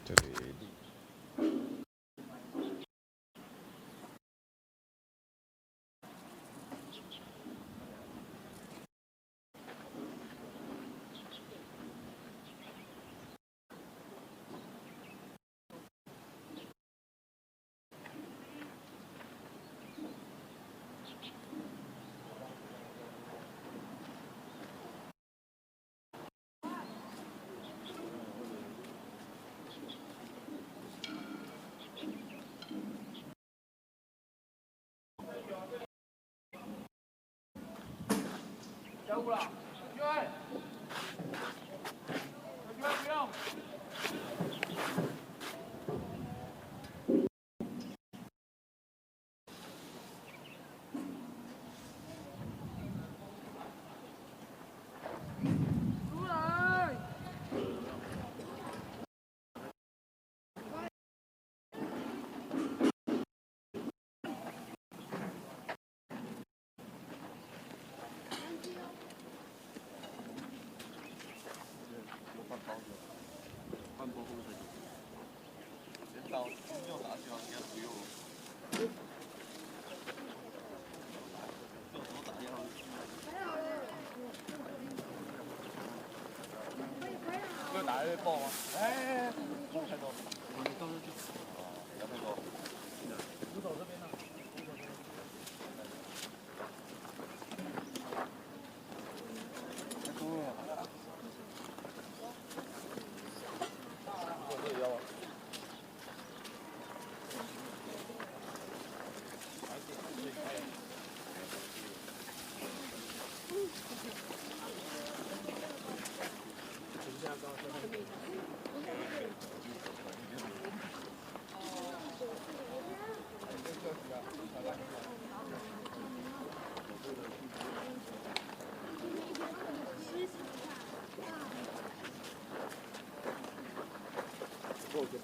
這個你。交過啦，小娟，小娟不用。出來。換波會不會太久？先到又打起來，應該不用。用手打掉。要打會爆嗎？哎，不用太多，你到時候就，不要太多。你走這邊呢？太多了。這裡要嗎？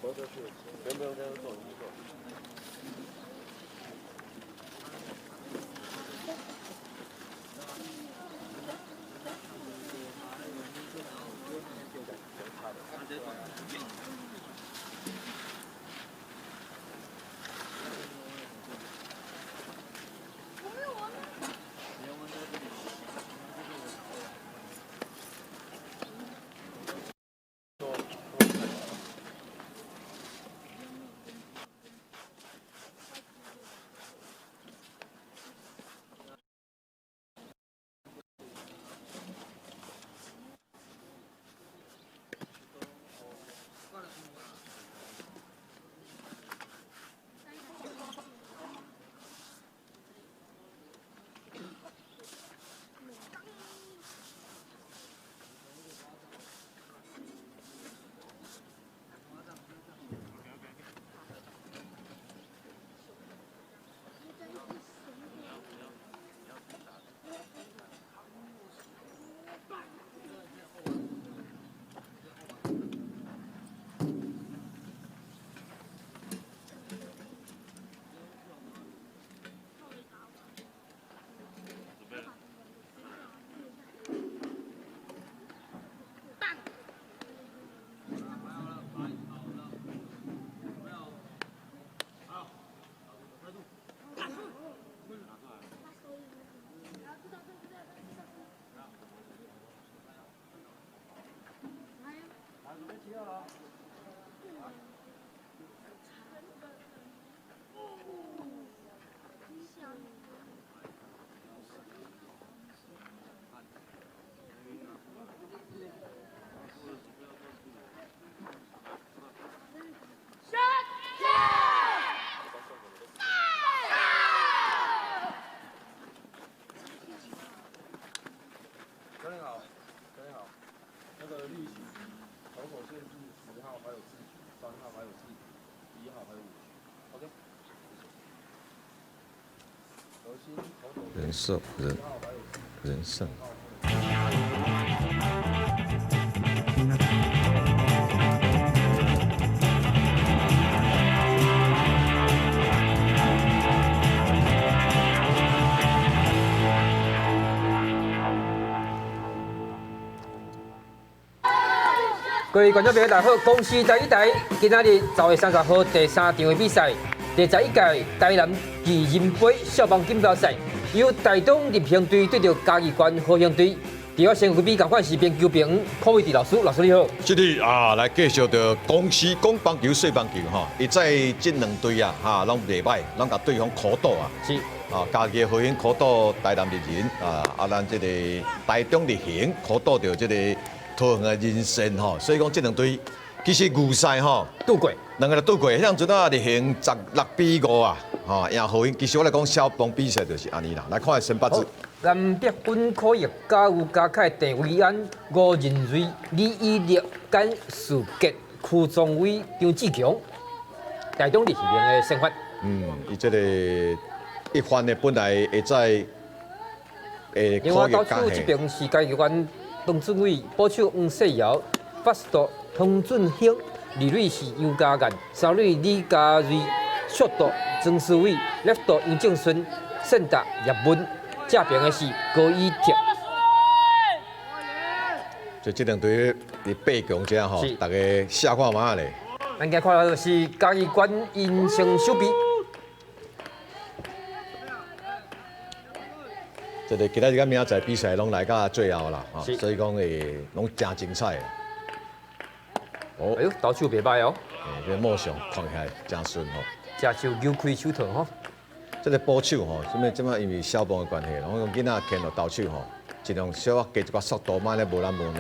不要去，不用不用，這樣做，你做。教練好，教練好。那個例行投手線是10號還有4局，3號還有4局，1號還有5局。OK。核心投手人設人人勝。各各位觀眾朋友，大家好！公視台語台今仔日10月30號第三場的比賽，第11屆台南巨人杯少棒錦標賽，由台中日興隊對著嘉義縣和興隊。佇我身邊仝款是冰球評柯偉哲老師，老師你好。這裡啊，來繼續著公視講棒球、說棒球吼，伊在這兩隊啊，哈，攏袂䆀，攏共對方苦賭啊。啊，嘉義和興苦賭台南獵人啊，啊，咱這個台中日興苦賭著這個桃園的仁善吼，所以講這兩隊其實預賽吼拄過，兩個都拄過，彼當陣啊，日興16比5啊，吼贏和興。其實我來講，消防比賽就是按呢啦。來看先發字。藍碧芬、柯玉嘉、吳家凱、鄭維安、吳仁瑞、李以立、簡樹傑、柯宗偉、張志強，台中日興的先發。嗯，伊這個一番的本來會在另外，投手這邊是嘉義縣張俊偉、捕手黃世堯、first 湯俊興、二壘是楊家彦、三壘李家瑞、short 曾思偉、left 楊正順、center 葉文，正邊的是高以哲。所以這兩隊佇八強遮吼，大家試看覓咧。咱今看到的是嘉義縣𪜶先守備。這個今仔日佮明仔載比賽攏來到最後啦，所以講會攏誠精彩。哦，哎喲，投手袂䆀哦。欸，這個莫上看起來誠順吼。正手扭開手套吼。這個捕手吼，啥物這擺因為消防的關係，攏講囡仔牽落投手吼，盡量小可加一寡速度，莫咧無咱無呢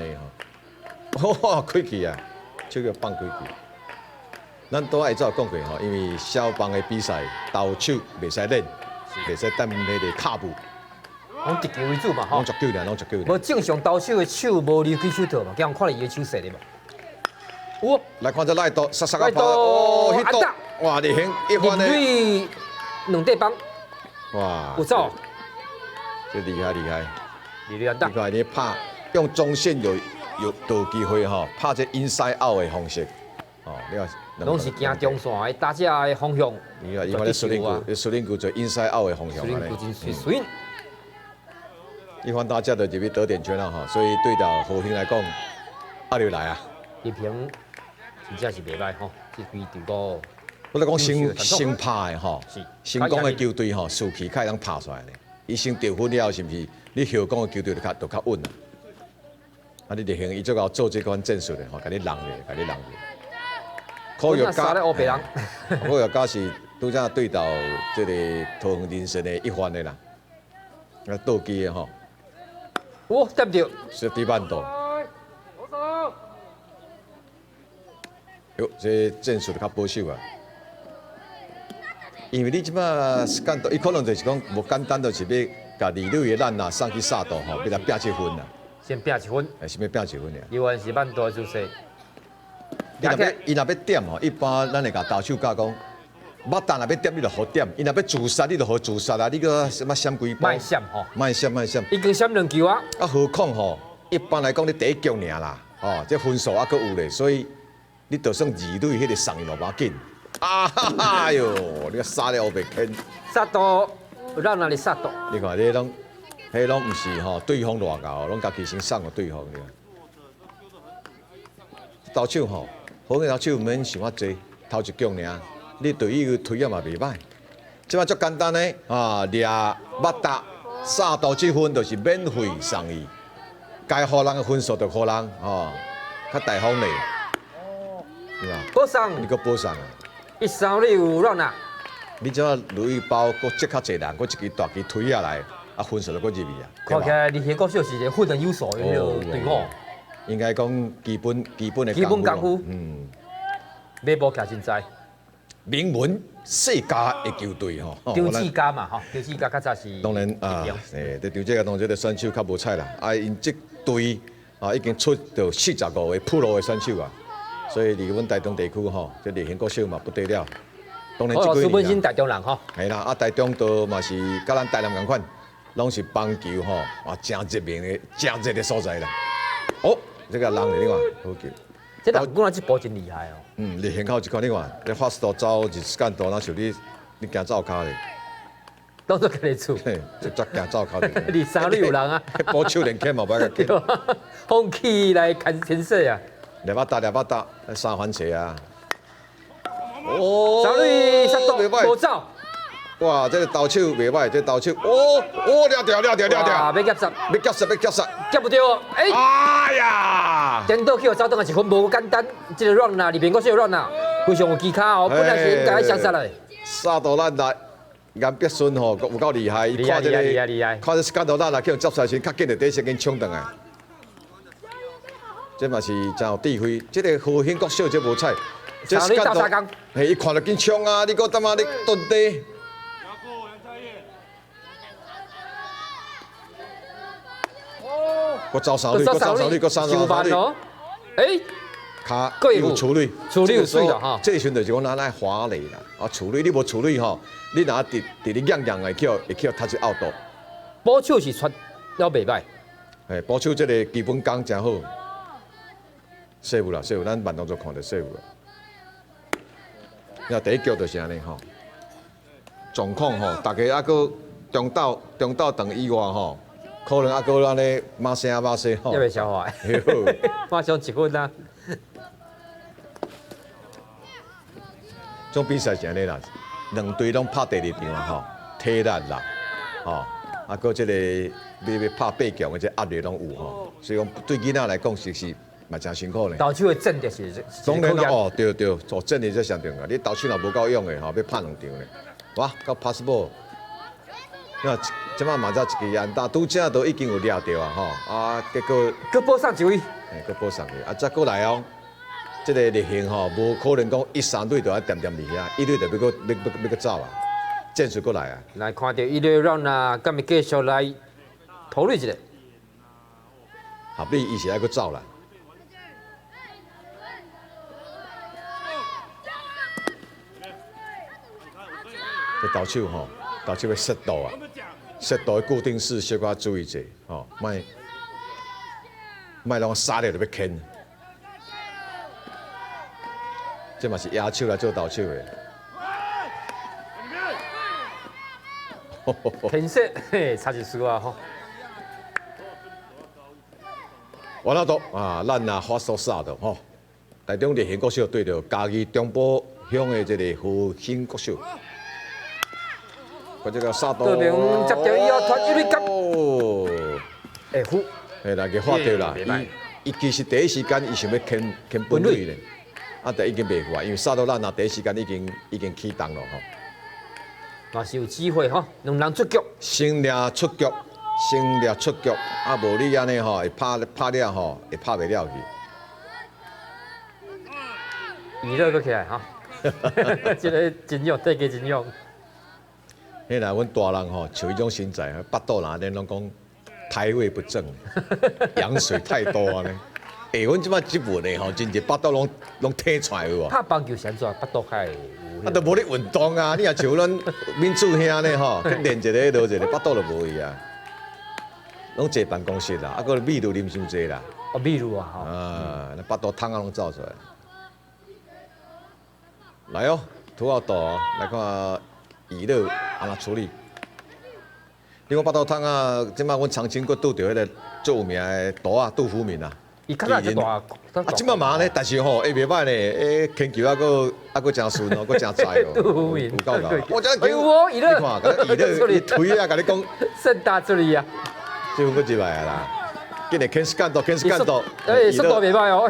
吼。哇，開去啊，手叫放開去。咱拄仔會早講過吼，因為消防的比賽，投手袂使練，袂使等彼個跤步。攏直球為主嘛，吼。攏直球爾，攏直球。無正常投手的手無離開手套嘛，叫人看著伊的手勢的嘛。有。來看這賴多，殺殺啊跑，哦，彼度，哇，日興一番的。兩塊棒。哇。有走。這厲害厲害。厲害。你看你拍用中線有有機會吼，拍這 inside out 的方式，哦，你看。攏是行中線的打者的方向。你看，伊看咧輸領球，輸領球做 inside out 的方向。輸領球真水水。一番打者就入去得點圈了吼，所以對著和興來講，壓力來啊。日平真正是袂䆀吼，這支隊伍。我咧講先先拍的吼，成功的球隊吼，士氣較會當拍出來咧。伊先得分了後，是毋是？你後攻的球隊就較穩啦。啊，你日興伊足𠢕做這款戰術的吼，共你籠著，共你籠著。柯玉嘉，柯玉嘉是拄才對著這個桃園仁善的一番的啦，啊倒機的吼。哇，對不對？是低半度。喲，這戰術就較保守啊。因為你這擺時間，伊可能就是講無簡單，就是欲共二壘的咱啊送去殺度吼，欲來拼一分啦。先拼一分。欸，是欲拼一分爾。猶原是慢大姿勢。伊若欲點吼，一般咱會共投手教講，肉彈若欲點，你就予點；伊若欲自殺，你就予自殺啊！你閣什麼閃幾步？莫閃吼，莫閃莫閃。已經閃兩球啊！啊，何況吼，一般來講你第一局爾啦，吼，這分數還閣有咧，所以你就算二壘彼個送伊嘛無要緊。啊哈哈喲！你個殺了烏白牽。殺到，讓哪裡殺到？你看，這攏，彼攏毋是吼，對方偌𠢕，攏家己先送予對方爾。投手吼，好個投手毋免想較濟，頭一局爾，你對伊個推啊嘛袂䆀。這擺足簡單的啊，掠肉彈殺到這分就是免費送伊，該予人的分數就予人吼，較大方咧。對吧？保送。你閣保送啊？一三壘有亂啊！你這壘包閣接較濟人，閣一支大支推下來，啊分數就閣入去啊！看起來日興國小是一個非常有數的隊伍。應該講基本基本的基本功夫。嗯。馬步徛真知。名門世家的球隊吼。張志家嘛吼，張志家較早是。當然啊，欸，這張志家當這個選手較無彩啦。啊，𪜶這隊啊已經出著45個 pro 的選手啊。所以佇阮台中地區吼，這日興國小嘛不得了。當然這幾年。本身台中人吼。係啦，啊台中都嘛是佮咱台南仝款，攏是棒球吼啊誠熱門的、誠熱的所在啦。哦，這個人你看，好球。這人本來這步真厲害哦。嗯，日興口一款你看，這 fast 走一時間多，若像你你行走跤咧。當作家己厝。嘿，就才行走跤咧。二三壘有人啊。捕手連牽嘛袂共牽。放棄來牽牽勢啊！掠巴打掠巴打，三番车啊！哦，三垒杀到，无走。哇，這個投手袂歹，這個投手，哦哦，掠著掠著掠著，要夾殺，欲夾殺欲夾殺，夾無著，欸，哎呀，顛倒去予走轉來一分無簡單，這個 run 啊，裡面國小 run 啊，非常有技巧哦，本來是應該相殺的。殺到咱來，顏碧順吼，有夠厲害，伊看這個，看這スカ到咱來去接殺時，較緊就第一時間衝轉來。這嘛是真有智慧，這個和興國小這無彩，這スカ到，嘿，伊看著緊衝啊，你閣踮仔咧蹲低。閣走三塁，閣走三塁，閣三塁。欸，卡有處理，處理有水啦哈。這時陣就是講咱愛華麗啦，啊處理你無處理吼，你若佇佇咧硬硬的去，會去踢一 out。捕手是出了袂歹，嘿，捕手這個基本功誠好。セーフ啦，セーフ，咱慢動作看著セーフ啦。那第一局就是按呢吼，狀況吼，大家猶閣中鬥中鬥頓以外吼。可能猶閣按呢馬聲馬聲吼，猶未消化，馬上一分啊！這種比賽是按呢啦，兩隊攏拍第二場啊吼，體力啦，吼，啊，閣這個欲拍八強的這壓力攏有吼，所以講對囡仔來講，其實嘛誠辛苦呢。投手的戰力是，當然哦，對對，做戰力這上重要。你投手若無夠勇的吼，欲拍兩場呢，哇，到 pass ball。那這擺嘛才一支安打，拄才都已經有掠著啊吼，啊結果閣保送一位，嘿，閣保送去，啊再過來哦，這個力行吼，無可能講一三壘就愛恬恬佇遐，一壘就欲閣欲欲欲閣走啊，戰術過來啊。來看著一壘 run 啊，敢會繼續來投壘一下？合理，伊是愛閣走啦。這投手吼，投手的速度啊。速度的固定式小可注意者，吼，莫莫攏殺了就欲牽。這嘛是野手來做投手的。天色嘿，差一絲啊吼。完了都啊，咱啊發數殺到吼。台中力行國小對著嘉義中埔鄉的這個和興國小。這個殺到，對面接著以後，傳一壘夾，會呼，嘿啦，給發著啦。伊其實第一時間伊想欲牽牽本壘咧，啊，但已經袂赴啊，因為殺到咱啊，第一時間已經已經啟動了吼。嘛是有機會吼，兩人出局，先掠出局，先掠出局，啊，無你按呢吼，會拍拍了吼，會拍袂了去。娛樂閣起來吼，這個真勇，體格真勇。彼啦，阮大人吼，像彼種身材，腹肚若恁攏講胎位不正，羊水太多按呢。欸，阮這擺這份的吼，真濟腹肚攏攏挺出來有無？拍棒球是按怎？腹肚較會有。啊，都無咧運動啊！你若像阮敏柱兄呢吼，去練一個落一個，腹肚就無去啊。攏坐辦公室啦，啊，閣米露啉傷濟啦。哦，米露啊，吼。啊，那腹肚湯啊攏走出來。來哦，土後道哦，來看。娛樂按怎處理？你講腹肚痛啊！這擺阮長青閣拄著彼個最有名的杜啊，杜福明啊。伊較早就大，啊，這擺嘛按呢，但是吼，會袂歹呢，欸，牽球猶閣猶閣誠順哦，閣誠在哦。杜福明有夠夠。我這哎呦，娛樂，你看，娛樂，伊推啊，共你講。盛大助理啊。這分閣入來啊啦！緊來牽スカント，牽スカント。欸，速度袂歹哦。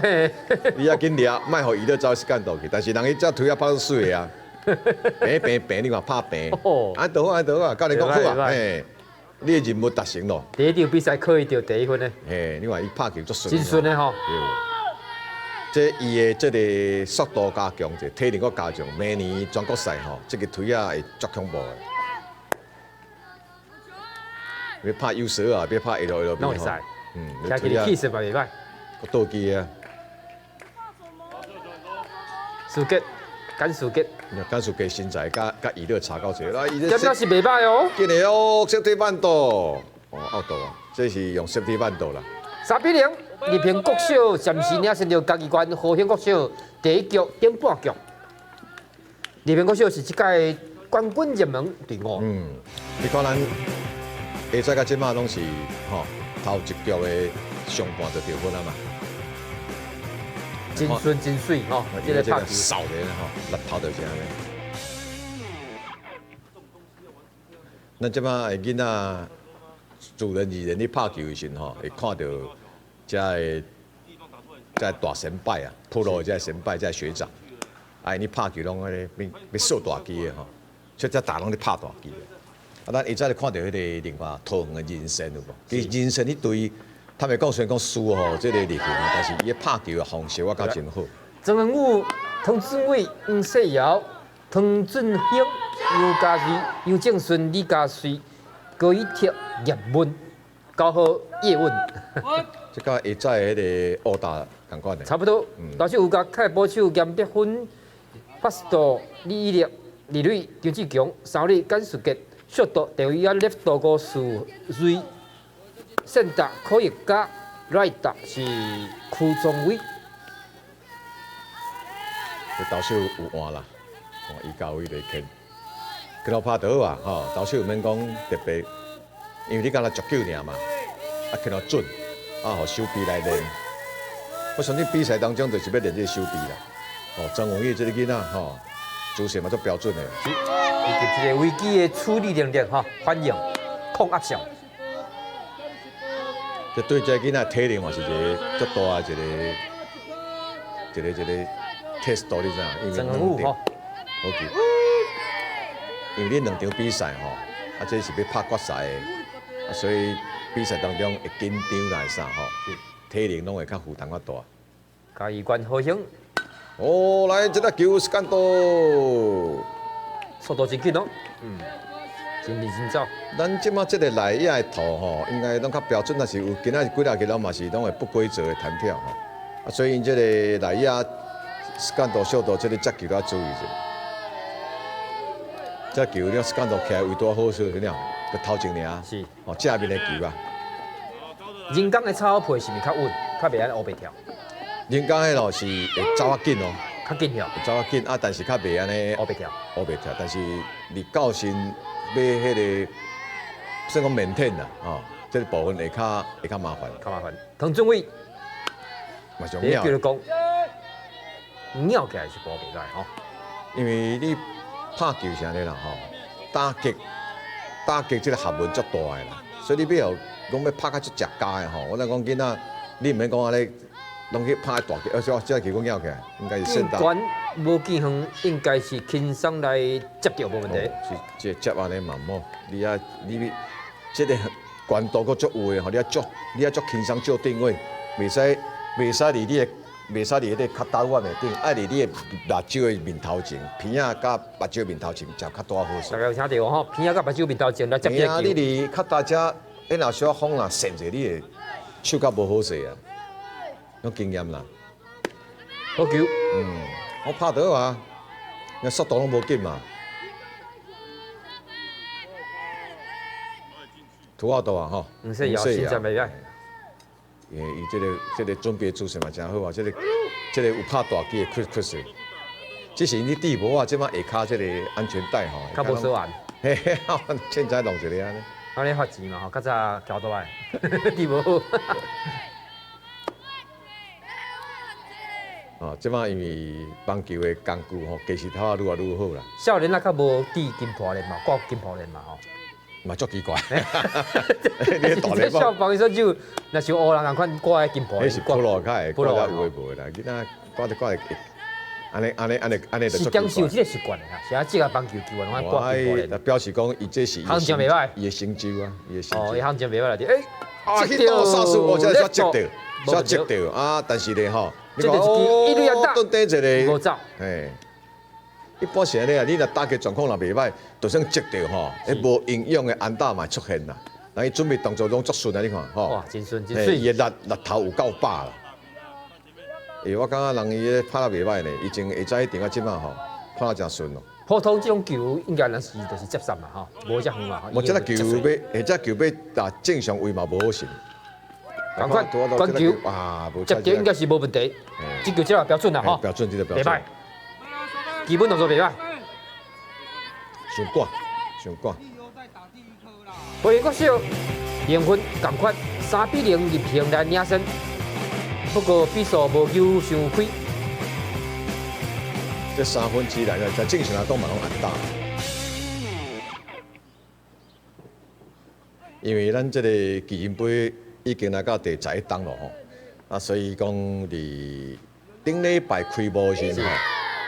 你也緊掠，莫予娛樂走スカント去，但是人彼只推啊拍水的啊。平平平，你看拍平，啊，倒啊倒啊，教練講好啊，嘿，你的任務達成咯。第一場比賽可以得第一分呢。嘿，你看伊拍球足順。真順的吼。這伊的這個速度加強者，體能閣加強，明年全國賽吼，這個推仔會足恐怖的。欲拍優勢啊，欲拍 L L B 攏會使。嗯，聽起氣勢嘛袂歹。倒機啊。輸結。簡樹傑，簡樹傑身材佮佮娛樂差夠濟，來，這表是袂歹哦。今日哦，セーフティーバント，哦，out 啊，這是用セーフティーバント啦。 3比0，立平國小暫時領先著嘉義縣和興國小第一局頂半局。立平國小是這屆冠軍熱門隊伍。嗯，你看咱下賽到這馬攏是吼頭一局的上半就得分啊嘛。真順真媠吼，這个拍球。掃咧吼，力頭就是按呢。咱這擺的囡仔自然而然咧拍球的時陣吼，會看著遮个遮大先輩啊，鋪路的遮先輩、遮學長，啊，𪜶拍球攏按呢欲掃大支的吼，所以遮逐攏咧拍大支的。啊，咱下早就看著彼个另外桃園的人生有無？其實人生彼隊，坦白講雖然講輸吼，這個力行，但是伊的拍球的方式我感覺真好。曾文武、湯俊偉、黃世堯、湯俊興、杨家瑞、杨正順、李家瑞、高一鐵、葉問、高浩葉問。這佮下早的彼個澳大仝款的。差不多。投手有甲開捕手嚴德芬、法斯多、李以力、李磊、張志強、三壘簡世傑、速度第位啊，left 度高樹瑞、勝達柯奕嘉、right 是邱宗偉。這投手有換啦，伊家偉來牽，佮我拍就好啊，吼，投手毋免講特別，因為你敢若足球爾嘛，啊，牽得準，啊，予手臂來練。我相信比賽當中就是欲練這個手臂啦。哦，曾文宇這个囡仔吼，姿勢嘛足標準的。以及這个危機的處理能力吼，反應控壓上。這對這个囡仔體能嘛是一个足大的一个 test，你知影？因為兩場，好球。因為你兩場比賽吼，啊，這是欲拍決賽的，啊，所以比賽當中會緊張來啥吼，體能攏會較負擔較大。嘉義縣好興。哦，來，這個球時間到。速度真緊哦，真認真走。咱這馬這个內野的圖吼，應該攏較標準，但是有今仔幾若個攏嘛是攏會不規則的彈跳吼，啊，所以𪜶這个內野時間度、速度，這个接球要注意者。這球了時間度起來位拄好勢，了，個頭前爾，是，哦，正面的球啊。人工的草皮是毋是較穩，較袂按呢烏白跳？人工的咯是會走較緊哦，較緊哦，走較緊啊，但是較袂按呢烏白跳，烏白跳。但是你到時欲彼个算講 maintain 啦，吼，這个部分會較麻煩，較麻煩。唐俊偉，嘛上秒，叫你講，秒起來是無袂歹吼，因為你拍球是按呢啦吼，打擊這个學問足大的啦，所以你欲予講欲拍較足食家的吼，我來講囡仔，你毋免講按呢。攏去拍大球，而且這球講咬起來，應該是勝打。管無見遠，應該是輕鬆來接著無問題。是這接按呢嘛毋好，你啊你這个懸度閣足有的吼，你愛足輕鬆做定位，袂使佇彼个跤兜仔面頂，愛佇你的目睭的面頭前，鼻仔佮目睭面頭前才較拄好勢。大家有聽著吼？鼻仔佮目睭面頭前來接這個球。你佇跤兜遮，彼若小可風若扇者，你會手較無好勢啊。有經驗啦，好球。我拍到啊，那速度攏無緊嘛。土澳多啊吼，毋使搖，現在袂歹。伊這个準備姿勢嘛誠好啊，這个有拍大機的確實。只是你戴帽啊，這擺下跤這个安全帶吼，較無手腕。嘿嘿，凊彩弄一个按呢。按呢罰錢嘛吼，較早交倒來，戴帽。哦，這擺因為棒球的工具吼，技術頭仔愈來愈好啦。少年啊，較無戴金破鏈嘛，掛金破鏈嘛吼。嘛足奇怪。這少棒選手，若像烏人仝款掛的金破鏈。彼是普羅較會掛較有的無的啦，囡仔掛著掛會，按呢按呢按呢按呢就足奇怪。是講是有這个習慣的啦，是啊，這个棒球球員攏愛掛金破鏈。表示講伊這是行情袂歹，伊的成就啊，伊的成就。哦，伊行情袂歹啦，欸，啊，彼道殺輸，我這煞接著，煞接著啊，但是咧吼。這就是一壘安打，頓底一个，無走。嘿，一般是按呢啊，你若打擊狀況若袂歹，就算接著吼，彼無營養的安打嘛會出現啦。人伊準備動作攏足順啊，你看吼。哇，真順真媠。伊的力頭有夠飽啦。欸，我感覺人伊咧拍得袂歹呢，以前下早彼場啊，這馬吼拍得真順咯。普通這種球應該人是就是接殺嘛吼，無遮遠嘛。無這个球欲，或者球欲打正常位嘛無好勢。仝款，關球接著應該是無問題，這球這個標準啦吼，標準這個標準，袂歹，基本動作袂歹。上趕，上趕。花園國小零分仝款，3-0入平來領先，不過比數無球傷開。這三分之內，在正常來講嘛攏安打。因為咱這個巨人杯已經來到第十一冬咯吼，啊，所以講佇頂禮拜開幕時吼，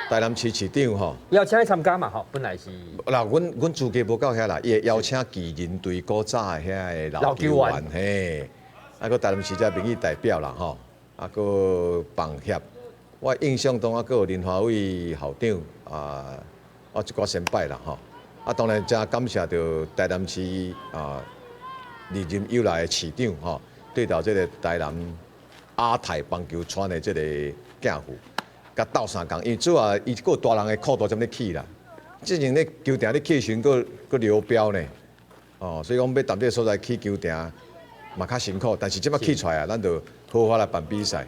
台南市市長吼邀請你參加嘛吼，本來是。嗱，阮資格無夠遐啦，伊會邀請巨人隊古早的遐个老球員嘿，啊，閣台南市這民意代表啦吼，啊，閣房協，我印象中啊，閣有林華偉校長啊，啊，一寡先輩啦吼，啊，當然真感謝著台南市啊。歷任以來的市長吼，對到這個台南亞太棒球村的這個寄付，佮鬥相共，因為主要伊閣大人的闊度才咧起啦。之前咧球場咧起時陣，閣閣流標呢，哦，所以講欲踮這個所在起球場嘛較辛苦，但是這擺起出來啊，咱就好好來辦比賽。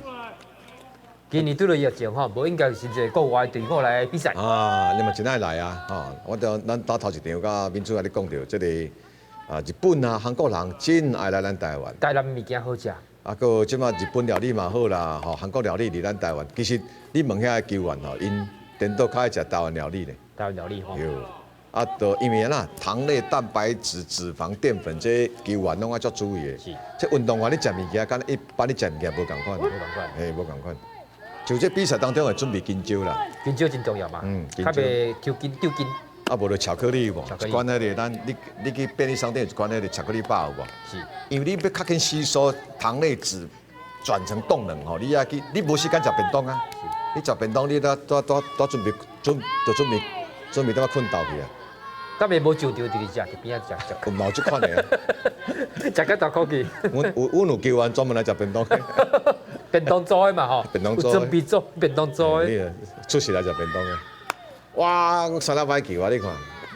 今年拄著疫情吼，無應該是一個國外隊伍來比賽。啊，你嘛真愛來啊！吼，我著咱打頭一場佮民主仔咧講著這個。啊，日本啊，韓國人真愛來咱台灣。台南物件好食。啊，閣這擺日本料理嘛好啦，吼，韓國料理佇咱台灣，其實你問遐個球員吼，𪜶顛倒較愛食台灣料理咧。台灣料理吼。對。啊，就因為按怎，糖類、蛋白質、脂肪、澱粉，這球員攏愛足注意的。是。這運動員你食物件，佮一般你食物件無仝款。無仝款。嘿，無仝款。就這比賽當中會準備香蕉啦。香蕉真重要嘛。嗯。較袂抽筋抽筋。啊，無就巧克力有無？一罐彼個咱你去便利商店有一罐彼個巧克力包有無？是。因為你欲較緊吸收糖類質轉成動能吼，你愛去，你無時間食便當啊。你食便當，你拄拄拄拄準備準就準備準備踮仔睏斗去啊。敢會無就著佇咧食，佇邊仔食食。有嘛有這款的啊。食甲大口氣。阮有阮有球員專門來食便當。便當做的嘛吼。便當做的。有準備做便當做的。出席來食便當的。哇！閣三粒歹球啊！你看，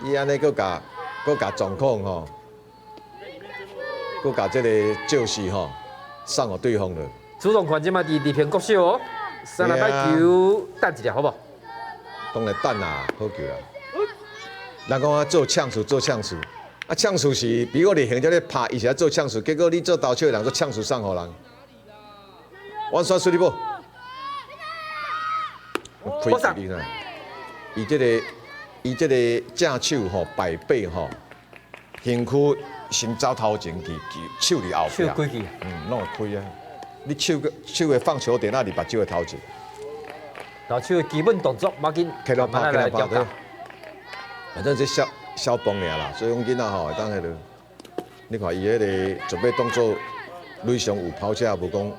伊按呢閣共閣共狀況吼，閣共這個將士吼送予對方了。主動權這擺佇立平國小哦，三粒歹球等一下好無？當然等啦，好球啦。人講啊，做搶數做搶數，啊搶數是比如講你現在咧拍，伊是咧做搶數，結果你做投手的人做搶數送予人。完全輸你無？我送。伊這個，伊這個正手吼，擺臂吼，身軀先走頭前去，手佇後壁。手開去。嗯，攏會開啊！你手個手的放球點，仔佇目睭的頭前。投手的基本動作，馬緊慢慢來調教。反正這小小幫爾啦，所以講囡仔吼會當彼個，你看伊彼個準備動作，壘上有跑者，無講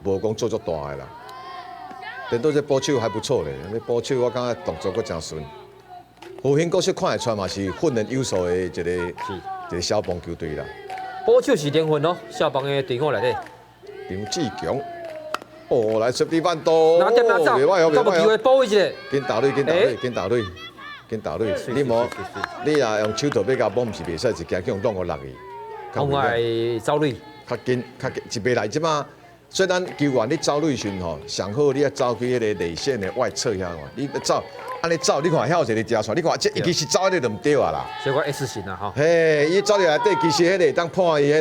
無講做足大的啦。顛倒這捕手還不錯咧，這捕手我感覺動作閣誠順。復興國小看會出來嘛是訓練有素的一個一個消防球隊啦。捕手是連分哦，消防的隊伍內底。張志強，哦，來十滴半多，哪點哪走，夠無機會補一下。緊打壘，緊打壘，緊打壘，緊打壘。你無，你若用手套欲共摸，毋是袂使，是驚去予弄予落去。妨礙走壘。較緊，較緊，一袂來這馬。所以咱球員你走壘時吼，上好你愛走去彼個內線的外側遐吼，你走，按呢走，你看遐有一個遮出，你看這伊其實走彼個就毋對啊啦。小可 S 型啊吼。嘿，伊走入內底，其實彼個會當破伊彼個、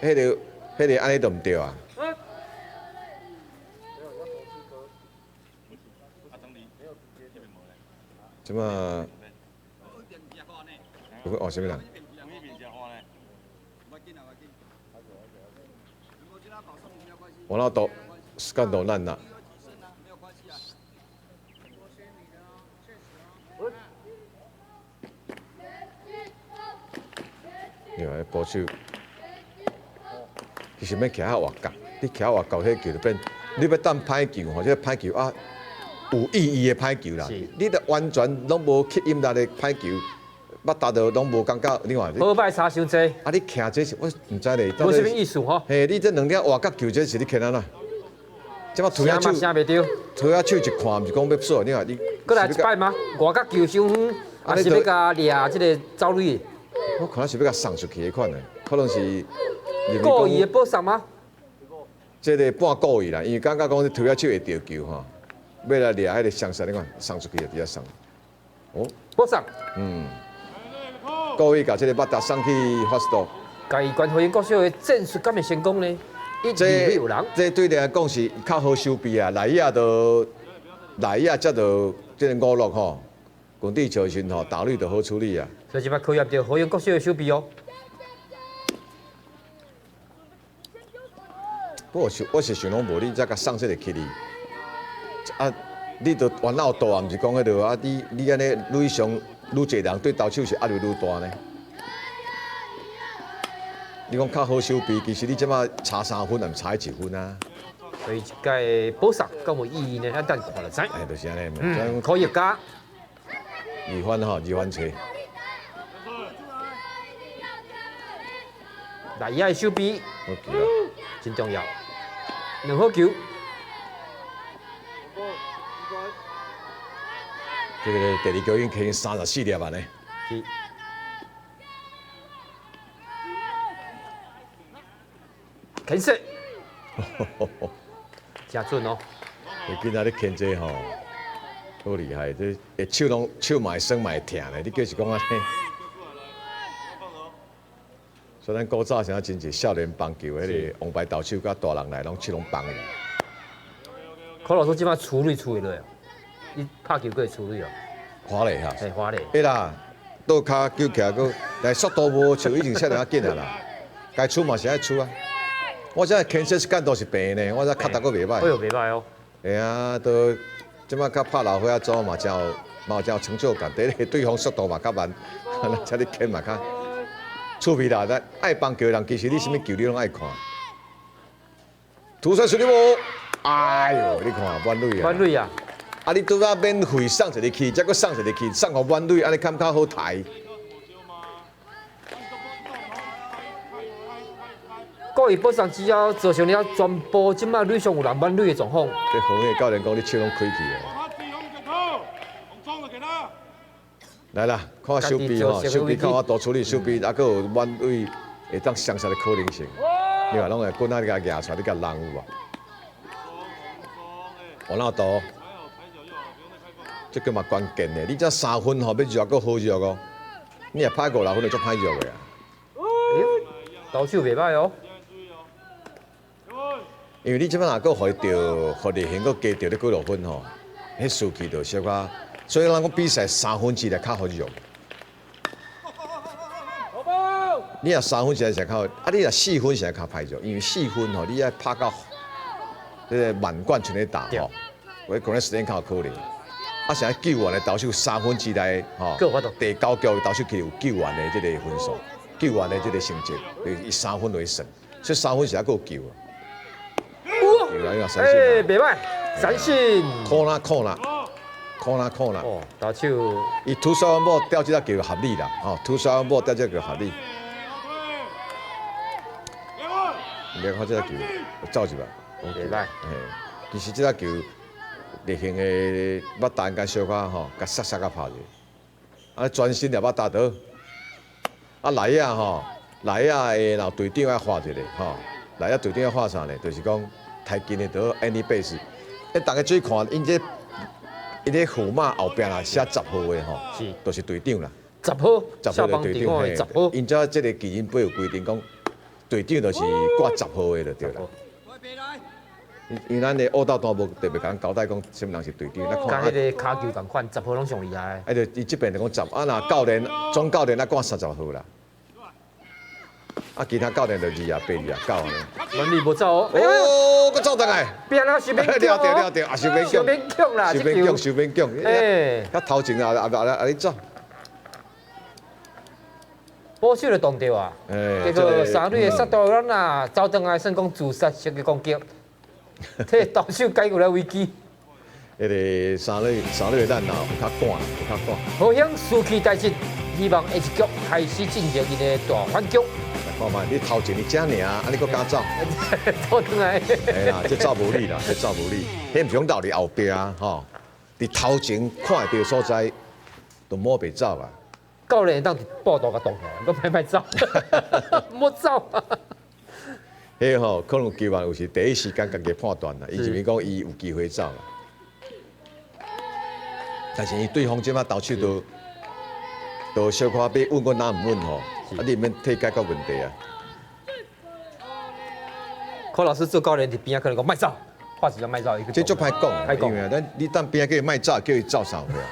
彼個、彼個按呢就毋對啊。這馬，有哦，啥物人？我那都時間都爛啦。你看，捕手其實欲徛較外角，你徛外角，彼球就變。你欲等歹球吼，這個歹球啊，有意義的歹球啦。你著完全攏無吸引力的歹球，捌打到攏無感覺。你看，好歹差傷濟。啊，你徛這是，我毋知咧。無啥物意思吼。嘿，你這兩點外角球，這是你徛按怎？這擺推仔手，推仔手一看，毋是講欲鎖，你看你。閣來一擺嗎？外角球傷遠，抑是欲共掠這个走壘？我看是欲共送出去彼款的，可能是。故意的保送嗎？這个半故意啦，因為感覺講推仔手會著球吼，欲來掠彼个雙殺，你看送出去就直接送。哦，保送。嗯。故意共這个バッタ送去 first。家己關會國小的戰術敢會成功呢？一二有人。這對你來講是較好守備啊，內野都內野才都這个五六吼，滾地球時吼，打壘就好處理啊。所以這擺考驗著和興國小的守備哦。不過我是想講，無你才共送這个起哩，啊，你都冤老大，毋是講彼落啊？你按呢壘上愈濟人對投手是壓力愈大呢？你講較好守備，其實你這擺差3分，也毋差一分啊。所以這屆保送敢有意義呢？咱等看就知。哎，就是按呢。嗯，可以加。二番吼，二番揣。來，伊的守備，真重要，兩好球。這个第二局已經起34粒啊呢。是。牽制，真準哦。你今仔日牽制吼，好厲害！這手攏手嘛會酸嘛會疼咧。你叫是講按呢？所以咱古早時真濟少年棒球，彼个王牌投手佮大人來，攏手攏繃去。柯老師這擺處理處理落，伊拍球閣會處理哦。華麗哈。嘿，華麗。會啦，倒跤救起來閣，但速度無像以前少年仔緊啊啦。該出嘛是愛出啊。我這牽制感都是平呢，我這跤踏閣袂歹。哎喲，袂歹哦。會啊，都這擺較拍老歲仔組嘛，真有嘛有真有成就感。第一，對方速度嘛較慢，才你牽嘛較趣味啦。咱愛棒球的人，其實你啥物球你攏愛看。投手出你無？哎喲，你看滿壘啊！滿壘啊！啊，你拄仔免費送一个去，才閣送一个去，送予滿壘，按呢較較好刣。故意保送之後，造成了全部這擺壘上有人滿壘的狀況。這和興教練講，你手攏開去啊！來啦，看守備吼，守備看我多處理，守備抑閣有滿壘會當相殺的可能性。你話攏會棍仔你共舉出來，你共人有無？王老多，這個嘛關鍵的，你這3分吼欲弱閣好弱哦。你若拍五六分就足歹弱的啊。投手袂歹哦。因為你這擺若閣予伊著，予力行閣加著咧幾落分吼，彼士氣就小可。所以咱講比賽3分之內較好弱。你若三分之內是較好，啊你若四分是較歹弱，因為四分吼你愛拍到這个滿貫全壘打吼，我可能時間較有可能。啊，是愛救援的投手三分之內吼，第九局投手其實有救援的這个分數，救援的這个成績，以三分為算，所以三分是還閣有救。哎，袂歹，三振。可啦可啦，可啦可啦。哦，投手。伊投手某掉這个球合理啦，吼，投手某掉這个球合理。你看這个球走入來，袂歹。嘿，其實這个球力行的腹彈甲小可吼，共殺殺甲拍者，啊，全身掠腹打倒。啊，來啊吼，來啊的若隊長愛畫一个吼，來啊隊長愛畫啥呢？就是講。太近的都 any base，欸，大家注意看，𪜶這𪜶這號碼後壁啦寫10號的吼，是，就是隊長啦。十號， 10號的隊長，十號。𪜶這這个基金會有規定講，隊長就是掛十號的就對啦。因咱的烏道單無特別共咱交代講，啥物人是隊長。佮彼个跤球仝款，十號攏上厲害。啊，就伊這邊就講十，啊若教練總教練啊掛30號啦。啊，其他教練就2啊、8、2啊、9按呢。滿壘無走哦。哦，閣走轉來。變啊，受勉強了著了著，也受勉強。受勉強啦，受勉強，受勉強。欸。較頭前啊啊啊啊！你走。保守就動著啊。結果三壘的殺到咱啊，走轉來算講自殺式的攻擊，替投手解決了危機。彼个三壘三壘的咱啊，有較趕，有較趕。和興士氣大振，希望下一局開始進行𪜶的大反擊。看覓，你頭前你遮爾，啊你閣敢走？走轉來。哎啦，這走無理啦，這走無理。彼毋是講留佇後壁吼，佇頭前看會著所在，就莫袂走啊。教練會當佇報道共擋起來，閣莫莫走，莫走。彼吼可能球員有時第一時間家己判斷啦，伊認為講伊有機會走啦。但是伊對方這擺投手都都小可欲穩閣哪毋穩吼，啊你毋免替解決問題啊。柯老師做教練佇邊仔可能講莫走，拍一粒莫走，這足歹講，因為咱你等邊仔叫伊莫走，叫伊走啥去啊？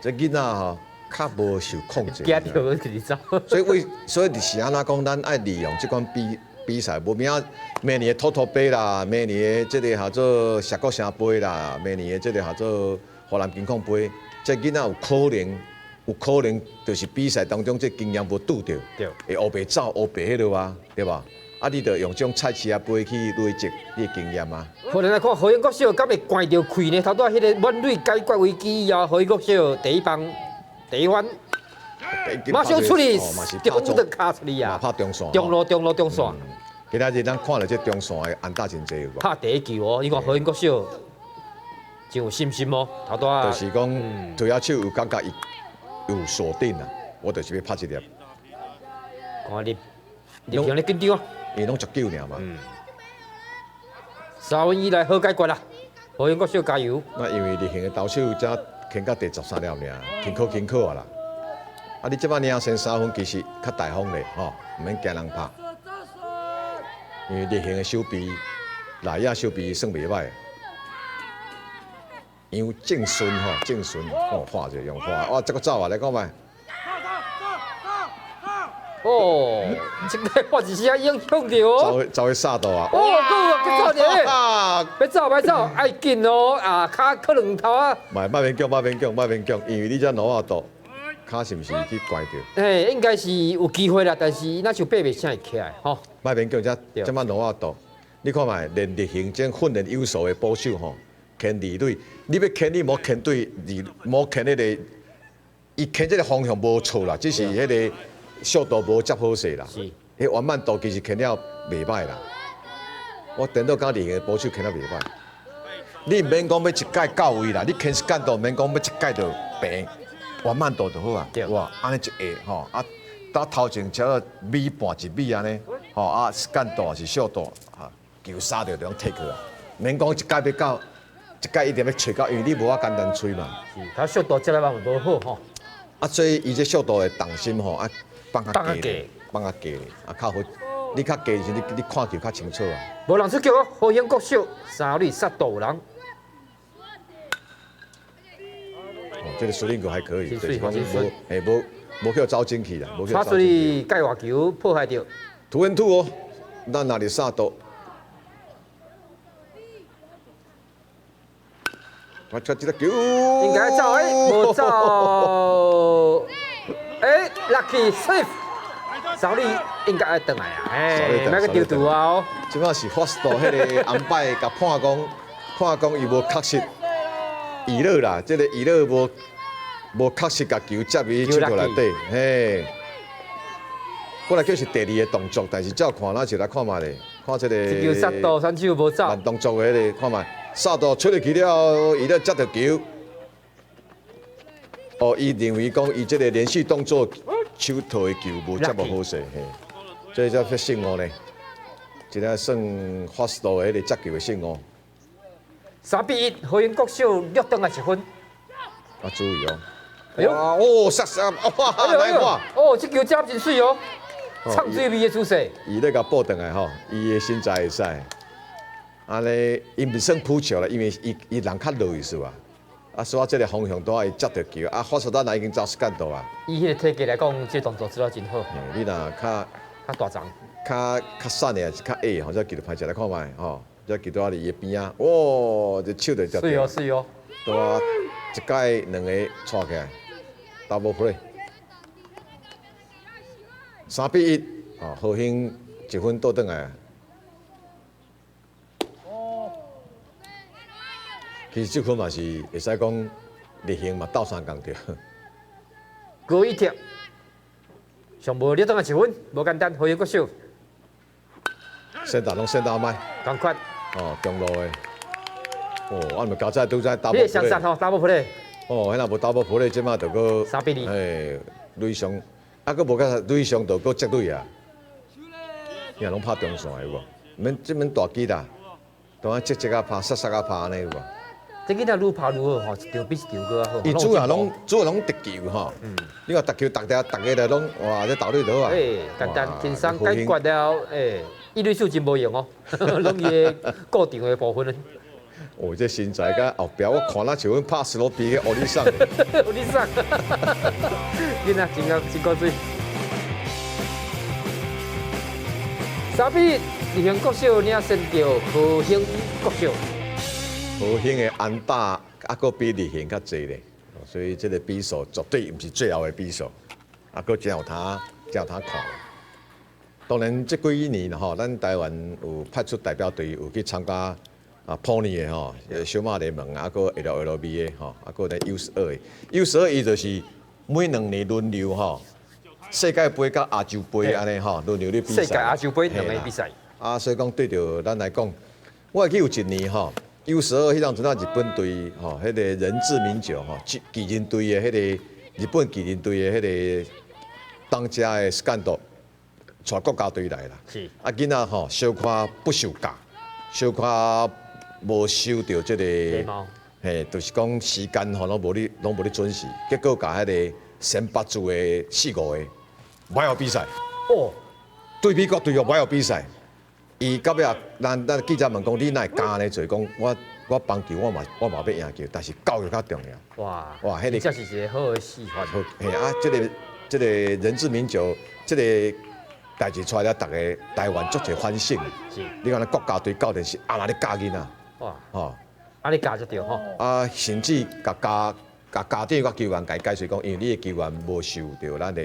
這囡仔吼較無受控制，驚著一直走。所以為所以是按怎講，咱愛利用這款比賽，無明明年的兔兔杯啦，明年的這个叫做碩果城杯啦，明年的這个叫做華南金礦杯，這囡仔有可能，有可能就是比賽當中這經驗無拄著，會烏白走烏白彼落啊，對吧？啊，你就用這種菜市仔杯去累積你的經驗啊。可能來看和興國小，敢會關著氣呢？頭拄仔彼个滿壘解決危機以後，和興國小第一棒第一番，馬上出去，中路卡出去啊！拍中線，中路中路中線。今仔日咱看著這中線的安打真濟有無？拍第一球哦，你看和興國小真有信心哦。頭拄仔就是講推下手有感覺伊有鎖定啊，我就是欲拍這粒。看你，立強咧緊張啊！伊攏十九爾嘛。 3分以內好解決啦，和興國小加油。那因為力行的投手才牽到第13粒爾，辛苦辛苦啊啦。啊，你這擺領先3分，其實較大方咧，吼，毋免驚人拍。因為力行的守備，內野守備算袂歹。楊正順吼，正順哦，畫者用畫，哇，這個走啊，來看覓。哦，這个我一時影響著哦。走去殺到啊！哦，夠啊，去走者，欲走欲走，愛緊哦，啊，跤可能頭啊。莫莫勉強，莫勉強，莫勉強，因為你這挪仔度，跤是毋是去關著？嘿，應該是有機會啦，但是若像爬袂啥會起來吼。莫勉強，這這馬挪仔度，你看覓，連力行這訓練有素的捕手吼，牽二壘，你欲牽你無牽對二，無牽彼个，伊牽這个方向無錯啦，只是彼个速度無接好勢啦。是。彼緩慢度其實牽了袂歹啦。我顛倒感覺力行的捕手牽了袂歹。你毋免講欲一改到位啦，你牽時間度毋免講欲一改就平，緩慢度就好啊。哇，按呢一下吼，啊，打頭前超過米半一米按呢，吼啊，時間度是速度，啊，球殺著就攏提去啊。免講一改欲到，一改一定欲揣到，因為你無法簡單吹嘛。是，他速度這個嘛無好吼。啊，所以伊這速度的重心吼，啊，放較低，放較低，啊，較好。你較低時，你看球較清楚啊。無人出局哦，和興國小三壘殺到有人。哦，這个水球還可以，就是講無，嘿，無無去走進去啦，無去走進去。界外球破壞著。 Two and two 哦，咱若佇殺度。我出這个球。應該走欸，無走。欸，lucky safe。三壘應該愛轉來啊，嘿，莫閣丟球啊哦。這擺是 first 彼个紅擺共判講，判講伊無確實，伊樂啦，這个伊樂無確實共球接佇手套內底，嘿。本來叫是第二个動作，但是照看，咱就來看覓咧，看這个。這球殺到選手無走。慢動作的彼个看覓，殺到出入去了，伊咧接著球。哦，伊認為講伊這个連續動作手套的球無接無好勢，嘿，這才算勝誤呢。這個算 first 的彼个接球的勝誤。 3比1，和興國小略轉來一分。啊，注意哦！哎呦，哦，殺殺，哇，來看！哦，這球接真媠哦，唱水味的姿勢。伊咧共報轉來吼，伊的身材會使。按呢，伊毋算撲球啦，因為伊伊人較弱意思啊。啊，所以這个方向都愛接著球，啊，first 咱已經走時間到啊。以彼个體格來講，這个動作做得真好。你若較較大張，較較瘦的，還是較矮吼，這球就歹食來看覓吼，這球拄仔佇伊的邊仔，哇，這手就接著。媠哦，媠哦。對啊，一改兩个帶起來，double play，3比1，哦，和興一分倒轉來。其實這分嘛是會使講力行嘛鬥相共著。高一貼，上無你轉來一分，無簡單，和興國小。先打攏先打麥。仝款。哦，中路的。哦，我咪交在拄才 double 你相殺吼，double play。哦，彼若無 double play，這馬就閣 3比2。嘿，壘上，啊，閣無甲壘上就閣積壘啊。伊也攏拍中線的有無？免這免大機啦，當啊積積啊拍，殺殺啊拍按呢有無？這囡仔愈拍愈好吼，一場比一場閣較好。伊主要攏主要攏直球吼，你看直球逐條逐个來攏哇，這投壘就好啊。欸，簡單輕鬆解決了，欸，一壘手真無用哦，攏伊的固定的部分。哦，這身材佮後壁，我看若像阮拍斯諾比的歐尼桑。歐尼桑，囡仔真夠真古錐。3比1，日興國小領先著和興國小。和興的安打猶閣比日興較濟咧，所以這個比數絕對毋是最後的比數，猶閣真有通真有通看。當然，這幾年吼，咱台灣有派出代表隊有去參加啊，Pony 的吼，小馬聯盟啊，閣 LLB 的吼，啊，閣咧 U12 的，U12 伊就是每2年輪流吼，世界盃佮亞洲盃按呢吼，輪流咧比賽。世界亞洲盃兩個比賽。啊，所以講對著咱來講，我會記有一年吼，U12彼當陣啊，日本隊吼，彼個仁智名久吼，巨人隊的彼個日本巨人隊的彼個當家的スカンド帶國家隊來啦。啊，囡仔吼小可不受教，小可無受著這個，嘿，就是講時間吼攏無咧，攏無咧準時，結果共彼個選拔組的四五個無愛予比賽。哦。對美國隊又無愛予比賽。伊到尾啊，咱記者問講，你哪會敢按呢做？講我棒球我嘛欲贏球，但是教育較重要。哇哇，彼個這是一個好的示範。好，嘿啊，這個仁智名久，這個代誌出來了，逐个台灣足濟反省。是。你看咱國家隊教練是按呢咧教囡仔。哇。吼。按呢教才對吼。啊，甚至共家共家長佮球員共伊解釋講，因為你的球員無受著咱的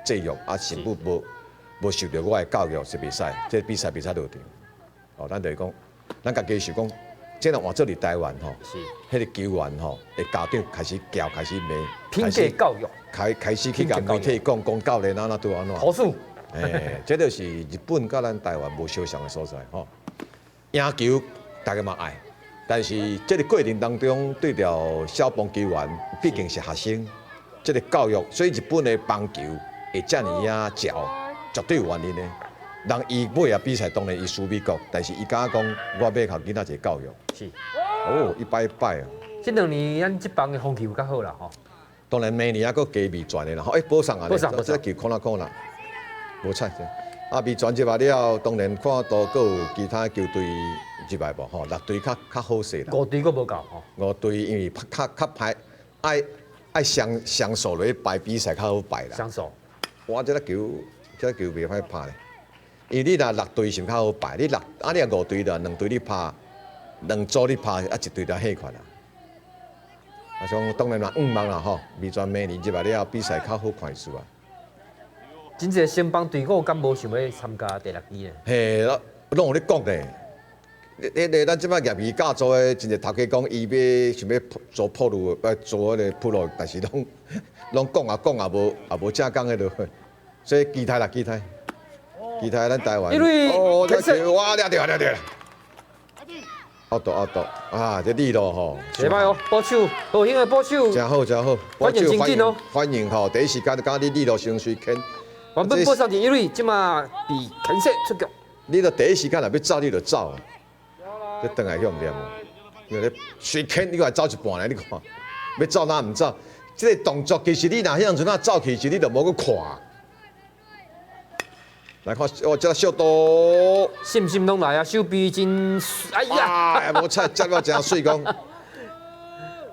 制約，啊，甚至無受著我的教育是袂使，這個比賽袂使落場。哦，咱就是講，咱家己想講，這若換做佇台灣吼，彼個球員吼，的家長開始叫，開始罵，品格教育，開始去共媒體講，講教練按怎對按怎。投訴。欸，這就是日本佮咱台灣無相像的所在吼。贏球大家嘛愛，但是這個過程當中，對著小棒球員，畢竟是學生，這個教育，所以日本的棒球會遮爾仔嚼，絕對有原因的。人伊尾仔比賽當然伊輸美國，但是伊敢講我欲予囡仔一個教育。是。哦，一擺一擺啊。這兩年咱這幫的風氣有較好啦吼。當然明年猶閣加味全的啦。欸，保送啊，這球看哪看啦，無彩。啊，味全入來了，當然看到閣有其他球隊入來無吼，六隊較較好勢啦。五隊閣無夠吼。五隊因為較較歹，愛雙雙數落去排比賽較好排啦。雙數。哇，這個球，這個球袂歹拍咧。因為你若六隊是較好排，你六啊你若五隊就兩隊你拍，兩組你拍，啊一隊就棄權啦。啊，所以當然嘛，願望啦吼，味全明年入來了後比賽較好看勢啊。真濟先幫隊伍敢無想欲參加第六支呢？嘿，攏有咧講咧。迄个咱這擺業餘教組的，真濟頭家講伊欲想欲做鋪路，做彼個鋪路，但是攏攏講啊講啊，無也無正講彼落，所以期待啦，期待，期待咱台灣。因為哦，這球哇，掠著掠著啦！out out 啊，這力路吼。袂歹哦，捕手，和興的捕手。真好真好，反應真緊哦。歡迎吼，第一時間就敢你力路先隨牽。原本保送佇一壘，這馬被牽制出局。你著第一時間若欲走，你就走。這轉來去毋掂，因為你隨牽，你閣來走一半咧，你看，欲走哪毋走？這個動作其實你若彼陣仔走去時，你就無閣看。來看，哦，這個小刀，信心攏來啊，手臂真，哎呀，無彩，接了真媠講。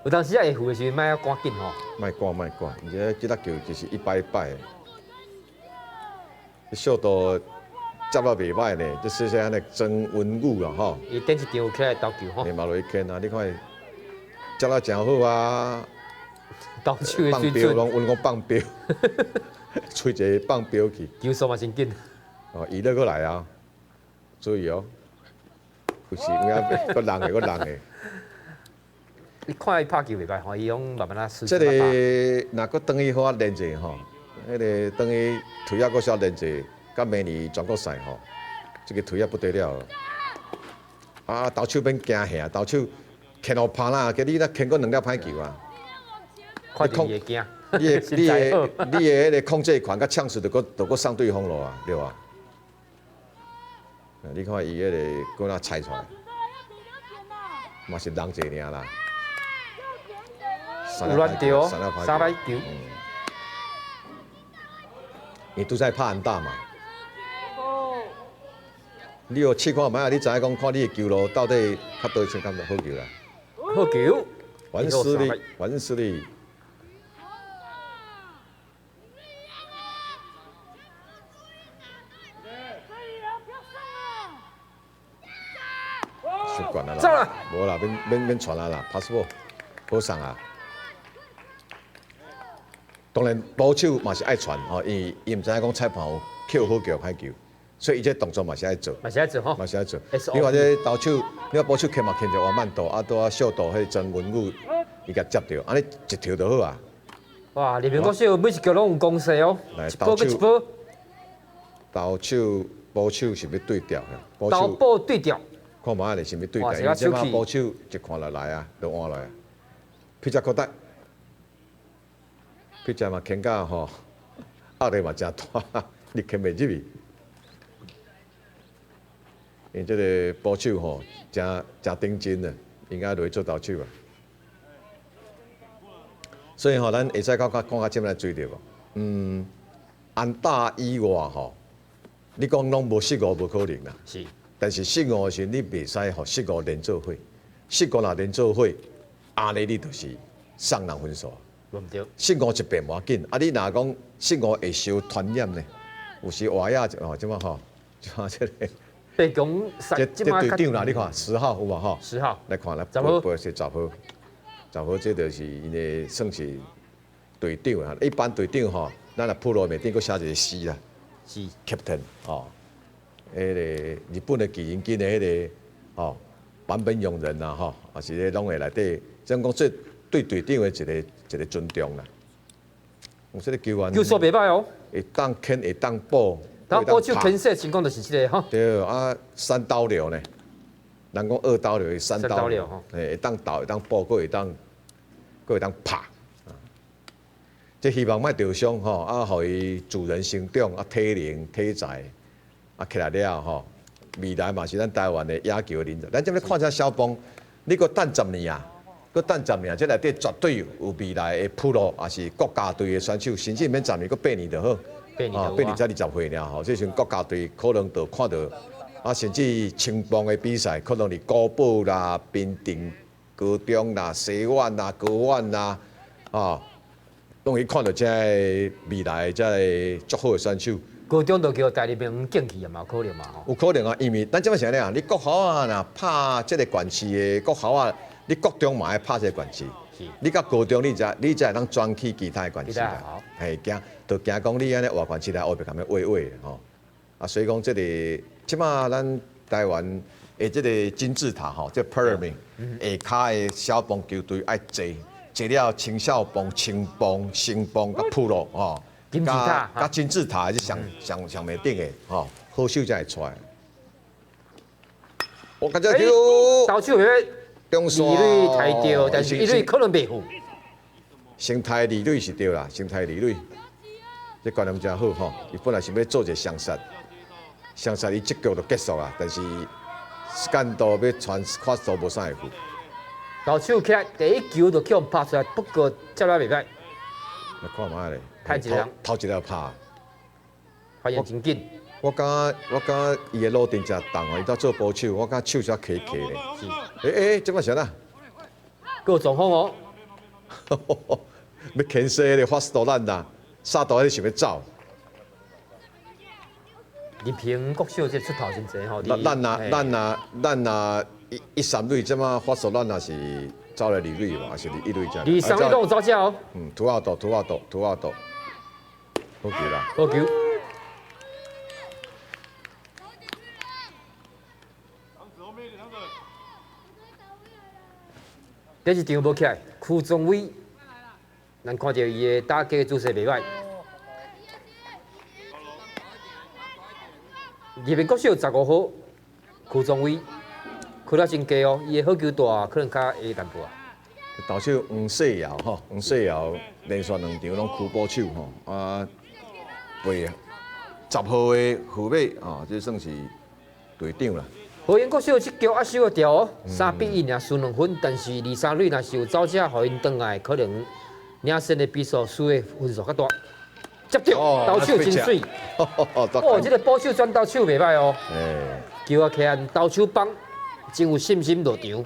有當時啊會赴的時陣，莫遐趕緊吼。莫趕莫趕，而且這粒球就是一擺一擺。小刀接了袂歹呢，這細細按呢裝文武啦吼。伊頂一場有起來投球吼。嘛落去牽啊，你看伊接了真好啊。投手的水準。攏阮講放標，吹一个放標去。球速嘛真緊。哦，伊咧閣來啊，注意哦，有時有影閣人的，閣人的。你看伊拍球袂歹吼，伊攏慢慢仔輸。這個若閣轉去好仔練者吼，彼个轉去腿仔閣小練者，佮明年全國賽吼，這個腿仔不得了。啊，投手免驚嚇，投手牽予拍啦，叫你若牽閣兩粒歹球啊。看著伊會驚。你的彼个控制權佮搶出，就閣就閣送對方囉啊，對吧？你看伊彼个閣哪猜出來，嘛是人濟爾啦。有亂掉，三擺球。你都在拍安打嘛？你有试看覓啊？你知影講看你的球路到底較佗先敢好球啦？好球，完失力，完失力。習慣啊啦，無啦，免免免傳啊啦，pass ball，好送啊。當然，捕手嘛是愛傳吼，因為伊毋知影講裁判有扣好球歹球，所以伊這動作嘛是愛做，嘛是愛做吼，嘛是愛做。你看這投手，你看捕手牽嘛牽著緩慢度，啊，拄仔小度彼個曾文宇伊共接著，按呢一跳就好啊。哇！立明國小每一球攏有攻勢哦，一波閣一波。投手、捕手是欲對調的，投捕對調。看覓仔咧是欲對調，因為這馬捕手一看就來啊，就換落來。彼只閣得。彼只嘛牽甲吼，壓力嘛誠大，你牽袂入去。因這個捕手吼，誠誠頂真啊，應該落去做投手啊。所以吼，咱會使講較講較這麼來追著無？嗯，安打以外吼，你講攏無失誤無可能啦。是。但是失誤的時，你袂使予失誤連做伙，失誤若連做伙，按呢你就是送人分數。無對。失誤一遍無要緊，啊！你若講失誤會受傳染呢？有時外野吼，這麼吼，這麼這個。白宮這這隊長啦，你看10號有無吼？ 10號。來看來，報是10號，10號這就是𪜶的算是隊長啊。一般隊長吼，咱若鋪路面頂閣寫一個 C 啦，是 captain 吼。彼個日本的巨人軍的彼個吼坂本勇人啦吼，也是咧攏會內底，這種講這對隊長的一個一個尊重啦。有這個球員，球速袂歹哦，會當牽會當捕，然後捕手牽制情況就是這個吼。對啊，三刀流呢，人講二刀流，三刀流，會當投，會當捕，閣會當，閣會當拍。這希望莫著傷吼，啊，予伊自然成長，啊，體能體材，啊，起來了吼，未來嘛是咱台灣的野球的人才。咱這欲看這小邦，你閣等十年啊？閣等十年，這內底絕對有未來的鋪路，也是國家隊的選手，甚至免十年，閣八年就好。八年才20歲爾吼，這時陣國家隊可能就看到，啊，甚至青棒的比賽，可能佇古堡啦、平鎮高中啦、西苑啦、高苑啦，啊，攏會看到這個未來這个足好的選手。高中就叫台立明進去也嘛有可能嘛吼。有可能啊，因為咱這擺是按呢啊，你國校啊，若拍這个縣市的國校啊。你國中嘛愛拍這個縣市，你到高中你才會當轉去其他的縣市啦。嘿，驚就驚講你按呢換縣市來烏白共你畫畫吼。啊，所以講這個這馬咱台灣的這個金字塔吼，這 pyramid 下跤的小棒球隊愛濟，濟了青少棒、青棒、新棒佮プロ吼，金字塔佮金字塔是上上上面頂的吼，好手才會出來。我感覺球，投手中線二壘抬著，但是一壘可能袂赴。先抬二壘是對啦，先抬二壘，這觀念真好吼。伊本來是欲做一個雙殺，雙殺伊這局就結束啦。但是時間到欲傳快速無啥會赴。投手起來第一球就予人拍出來，不過接了袂歹。來看覓咧？頭一個，頭一個拍，反應真緊。我感覺我感覺伊的路程誠重哦，伊在做捕手，我感覺手才起起咧。是。這擺啥啦？閣有狀況哦。欲牽制彼个發速咱啦，殺到彼想欲走。立平國小這出頭真濟吼。咱若咱若咱若一三壘這馬發速咱若是走來二壘嘛，還是一壘這？二三壘攏有走這哦。嗯，土阿斗，土阿斗，土阿斗，好球啦。好球。這一場無起來，邱宗偉，咱看著伊的打擊姿勢袂歹。立明國小15號，邱宗偉，開了真低哦，伊的好球帶可能較會淡薄啊。投手黃世尧吼，黃世堯連續兩場攏屈捕手吼，啊，背10號的號碼吼，這算是隊長啦。和平國小這局壓收會牢哦，3比1爾輸2分，但是二三壘若是有走者予𪜶轉來，可能領先的比數輸的分數較大。接著投手真媠，哦，這個捕手轉投手袂歹哦。球啊，起按投手幫真有信心落場。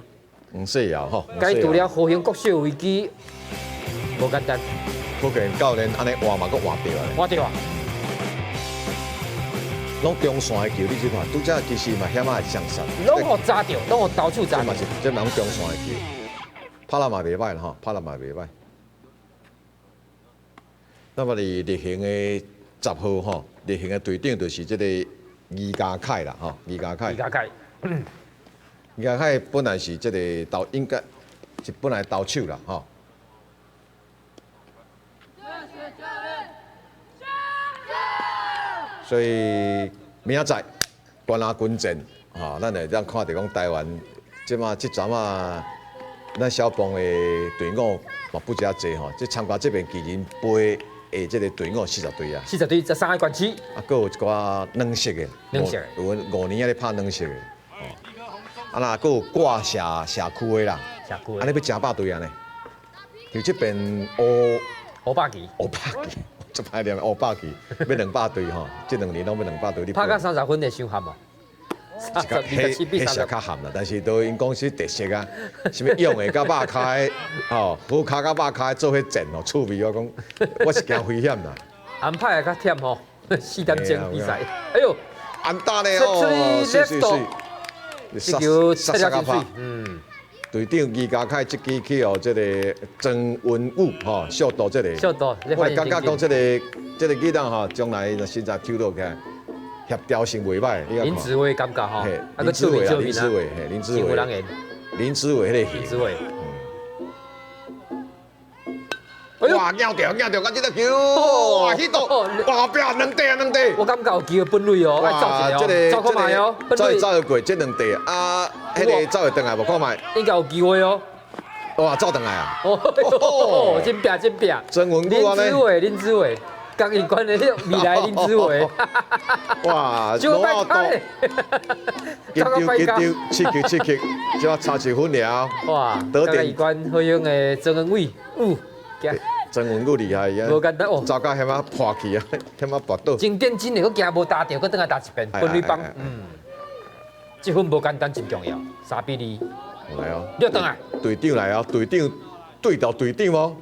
黃世堯吼，解除了和興國小危機，無簡單。不過教練按呢換嘛，閣換著啊。換著啊！攏中線的球，你這看，拄才其實嘛險仔會相殺。攏予閘著，攏予投手閘。這嘛是，這嘛攏中線的球，拍了嘛袂䆀啦吼，拍了嘛袂䆀。那麼佇力行的10號吼，力行的隊長就是這個余家凱啦吼，余家凱。余家凱。余家凱本來是這個投，應該是本來投手啦吼。所以明仔載冠亞軍戰，吼，咱會當看著講台灣這馬這陣仔，咱小棒的隊伍嘛不止濟吼，這參加這邊麒麟杯的這個隊伍40隊啊，40隊13個縣市，啊，閣有一寡軟式的，軟式的，有5年仔咧拍軟式的，哦，啊若閣有掛社區的啦，社區的，按呢欲成百隊啊呢，就這邊烏烏百旗，烏百旗。這歹念烏百旗，欲200隊吼，這2年攏欲200隊。你拍到30分會傷譀無？彼是較譀啦，但是都𪜶講是特色啊，啥物蛹的佮肉跤的，吼，好跤佮肉跤的做伙戰哦，趣味我講，我是驚危險啦。安排會較忝吼，4點鐘比賽。哎喲，安打咧哦，是是是，這球切了真媠，嗯。隊長余家凱這支去予這個曾文武吼，秀導這個。秀導，我會感覺講這個這個囡仔吼，將來若身材抽落起來，協調性袂䆀。林子崴感覺吼，林子崴啊，林子崴，嘿，林子崴，林子崴彼個林子崴。哇！咬著咬著，這個球，哇！彼度，哇！後壁兩塊啊，兩塊。我感覺有機會本壘哦，愛走一下哦，走看覓哦，走會走會過這兩塊啊，彼個走會轉來無？看覓。應該有機會哦。哇！走轉來啊！哦，真拼真拼。曾文武啊林子崴，林子崴，嘉義縣的未來林子崴。哇！就拜拜。緊張緊張，7球7球，這差一分了。哇！嘉義縣好用的曾文偉，有。曾文武厲害啊！無簡單哦，走到遐仔破去啊，遐仔跋倒。真認真的，閣驚無打著，閣轉來打一遍，本壘幫。嗯，這分無簡單，真重要，3比2。來哦，你轉來。隊長來哦，隊長對著隊長哦，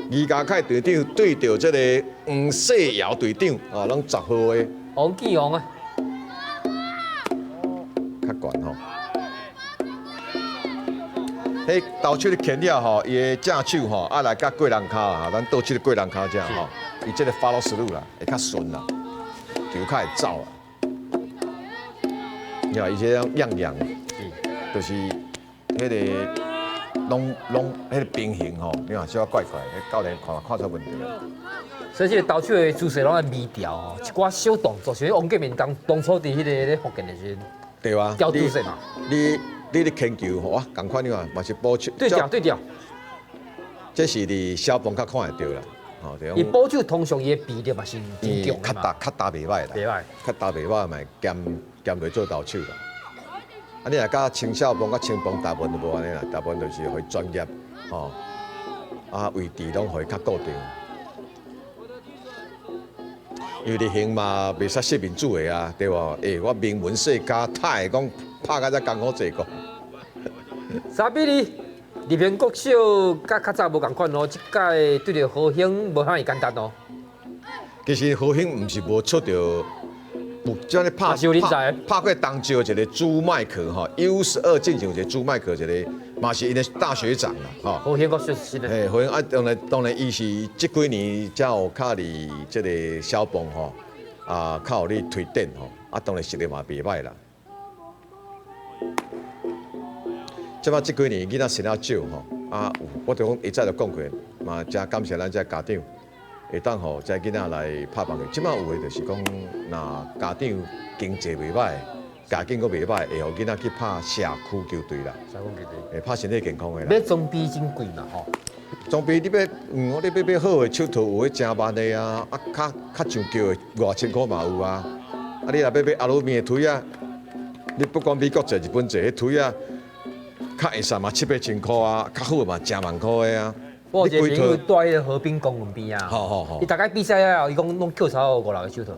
余家凱隊長對著這個黃世堯隊長，哦，攏10號的。王建宏啊。較懸吼。彼投手咧牽了吼，伊的正手吼，啊來佮過人跤啦，咱倒手咧過人跤這吼，伊這個 follow through 啦，會較順啦，球較會走啦。你看伊這種樣樣，就是彼個攏攏彼個平衡吼，你看小可怪怪，彼教練看看出問題啦。所以這個投手的姿勢攏愛微調吼，一寡小動作，像王建民當當初佇彼個咧福建的時陣，對啊，調姿勢嘛。你咧牽球吼，啊，仝款你看嘛是捕手。對調對調。這是佇小棒較看會著啦，吼，伊捕手通常伊的臂力嘛是真強較大較大袂䆀啦，袂䆀。較大袂䆀嘛會兼兼袂做投手啦。啊，你若佮青少棒佮青棒大部分就無按呢啦，大部分就是予伊專業，吼，啊位置攏予伊較固定。因為力行嘛袂使失面子的啊，對無？欸，我名門世家，太會講拍甲遮艱苦濟個。 3比2，立平國小佮較早無仝款哦，這屆對著和興無遐爾簡單哦。其實和興毋是無出著，有這呢拍拍拍過東石一個朱麥克吼，U12進前有一個朱麥克一個，嘛是𪜶的大學長啦，吼。和興國小是的。嘿，和興啊，當然當然，伊是這幾年才有較佇這個小棒吼，啊，較有咧推展吼，啊，當然實力嘛袂䆀啦。這擺這幾年囡仔生了少吼，啊，我就講一再就講過，嘛誠感謝咱這家長會當予這囡仔來拍棒球。這擺有的就是講，若家長經濟袂䆀，家境閣袂䆀，會予囡仔去拍社區球隊啦。社區球隊會拍身體健康的啦。買裝備真貴嘛吼？裝備你欲，嗯，你欲買好的手套有彼誠萬的啊，啊，較較上轎的外千箍嘛有啊。啊，你若欲買阿魯米的槌仔，你不管美國濟日本濟，彼槌仔。較會使嘛七八千箍啊，較好嘛誠萬箍的啊。我有一個朋友蹛彼個河濱公園邊啊，伊逐擺比賽了後，伊講攏抾差五六個手套。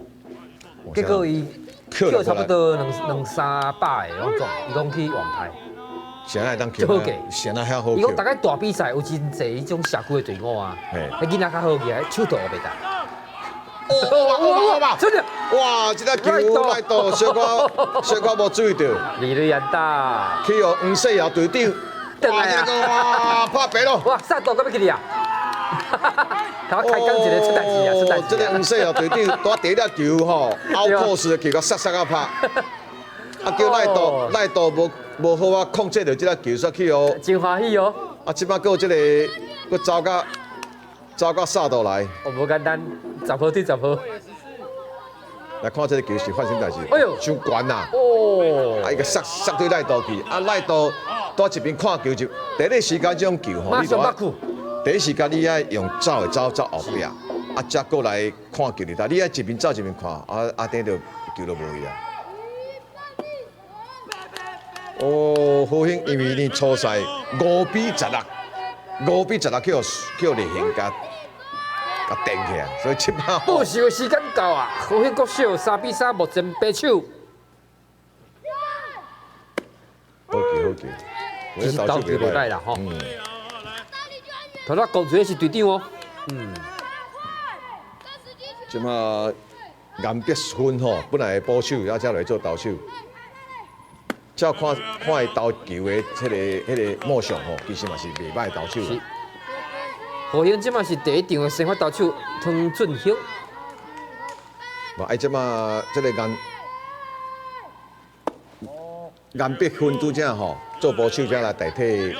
結果伊扣差不多兩兩三百個攏總，伊講去網拍。啥會當扣？啥啊遐好？伊講大概大比賽有真濟彼種社區的隊伍啊，彼囡仔較好起來，手都袂當。哇哇！真的！哇！這個球來到，小可小可無注意到。二壘安打。去予黃世堯隊長。哇！這個哇，拍白咯！哇！殺到到欲去啊！他開講一個出代誌啊，出代誌。這個黃世堯隊長拄第一粒球吼，拗破式的球，佮殺殺啊拍。啊，叫賴道賴道無無好啊，控制著這粒球，煞去予。真歡喜哦！啊，這擺閣有這個，閣走甲走甲殺倒來。哦，無簡單，10號對10號。來看這個球是發生代誌。哎喲，傷懸啦！哦，啊，伊個殺殺對賴道去，啊賴道佇一邊看球就第一時間這種球吼，馬上捌去。第一時間你愛用走的走走後壁，啊，才過來看球哩。你愛一邊走一邊看，啊啊，等就球就無去啊。哦，好興，因為呢初賽5比16，5比16去予去予力行共共電起來，所以這擺報時的時間到啊！和興國小3比3，目前平手。好球好球，這是投球袂歹啦吼。頭拄講出的是隊長哦。嗯。這擺顏碧芬吼，本來捕手，啊，才來做投手。照看看伊投球的彼个彼个模樣吼，其實嘛是袂歹投手。是。和興這擺是第一場的先發投手湯俊興。無愛這擺這個顏顏碧芬拄才吼做捕手，才來代替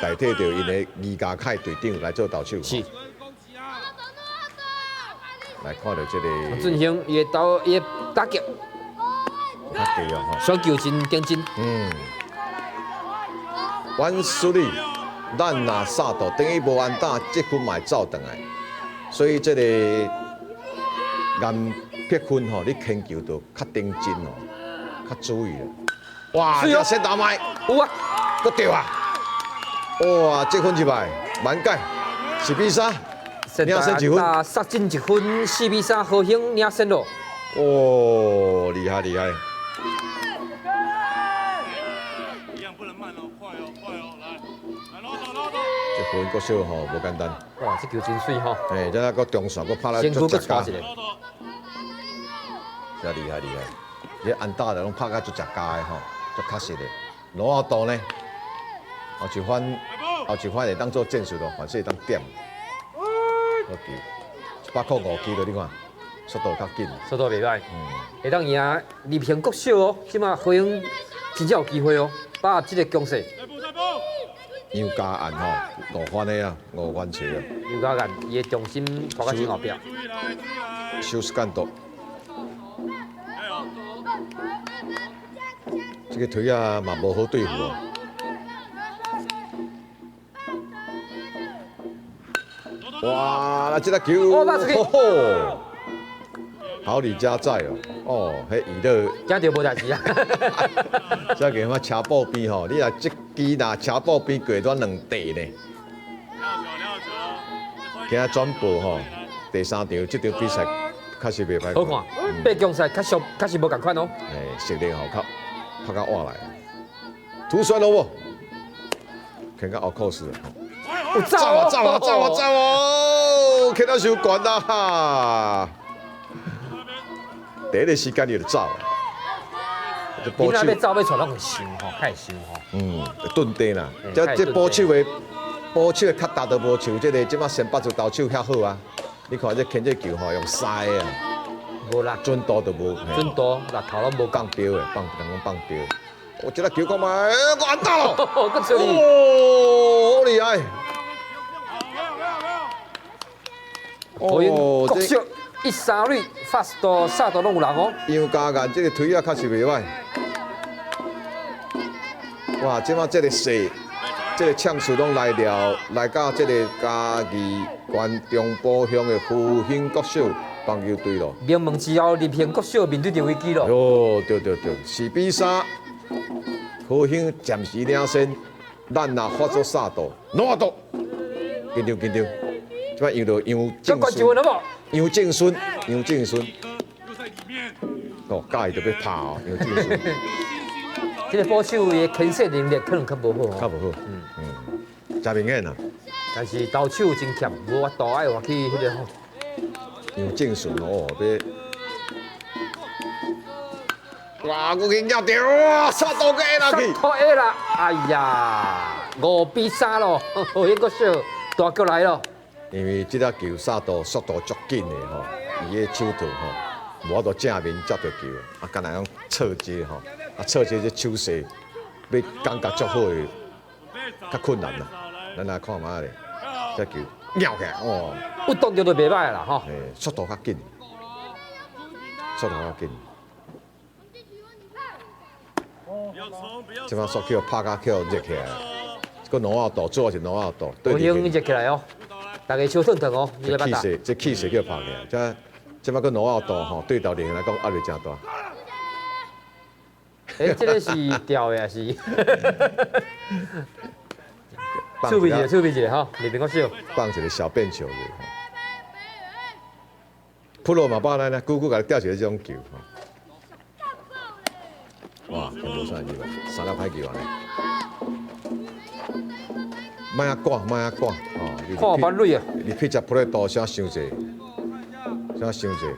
代替著𪜶的余家凱隊長來做投手。是。來看著這個。湯俊興伊的投伊的打擊。較低哦，吼。小球真頂真。嗯。阮輸哩，咱若殺到等於無安打，這分嘛會走轉來。所以這個顏碧芬吼，你牽球就較頂真哦，較注意啦。哇！這先打麥，有啊，閣著啊！哇！這分入來，滿蓋，4比3，領先一分。殺進一分，4比3，和興領先咯。哦，厲害厲害！這和興國小吼無簡單。哇，這球真媠吼！哎，這個中線閣拍來足食家。真厲害厲害！你安打就攏拍甲足食家的吼，足確實的。羅阿多呢？後一番，後一番會當做戰術咯，反正會當點。好球，105球了，你看，速度較緊。速度袂歹。嗯。會當贏立興國小哦，這馬和興真正有機會哦，把握這個攻勢。楊家岸吼，五番的啊，五番球啊。楊家岸，伊的重心拖到真後壁。收拾监督。這個腿仔嘛無好對付哦。哇！那這個球，吼，好李家在哦，哦，彼娛樂，驚著無代誌啊！這個什車布邊吼，你若這支若車布邊過煞兩塊呢？今仔轉播吼，第三場這場比賽確實袂歹好看，八強賽較俗，確實無仝款哦。哎，實力吼較拍較活來，吐酸了無？看較拗口死。走啊走啊走啊走哦！看到傷懸啦！第一個時間伊就走。你若欲走欲跙攏會想吼，較會想吼。嗯，頓地啦。這這捕手的捕手的較大都無像這個這擺先發做投手遐好啊。你看這牽這球吼，用塞的啊。無啦，準度都無。準度，力頭攏無放著的，放人講放著。我這個球看覓，我安打咯！哦，好厲害！哦，國小一三壘，發到三度攏有人哦。楊家岸這個腿仔確實袂歹。哇，這擺這個勢，這個搶數攏來了，來到這個嘉義縣中埔鄉的復興國小棒球隊咯。名門之後，立興國小面對著危機咯。哦，對對對，4比3，復興暫時領先，咱若發出三度，兩度，緊張緊張。這擺楊到楊正孫，楊正孫，楊正孫。哦，佮伊就欲拍哦，因為這個是這個捕手的牽制能力可能較無好，較無好，誠明顯啊。但是投手真欠，無法度愛話去彼個吼。楊正順哦，欲，哇！我緊抓著，哇！殺到個下去，殺到下啦！哎呀，5比3咯，一個小大局來咯。因為這粒球殺到速度足緊的吼，伊個手套吼，無法度正面接著球，啊，干焦講側接吼，啊，側接這手勢欲感覺足好的，較困難啦。咱來看覓咧，這球拗起來哦，有擋著就袂䆀啦吼。欸，速度較緊，速度較緊。這擺煞去予拍甲去予熱起來，閣挪奧度，主要是挪奧度。對，熱起來哦，大家手燙燙哦。這氣勢，這氣勢叫拍起來，這這擺閣挪奧度吼，對投練來講壓力誠大。欸，這個是吊的還是？趣味一下，趣味一下吼，裡面較少。放一個小便球的。普羅嘛，百咱呢，久久共你吊一個這種球。哇，全無啥入啊，三粒歹球按呢。莫遐趕，莫遐趕，哦。看板垒啊！你撇只普雷多，啥傷濟，啥傷濟。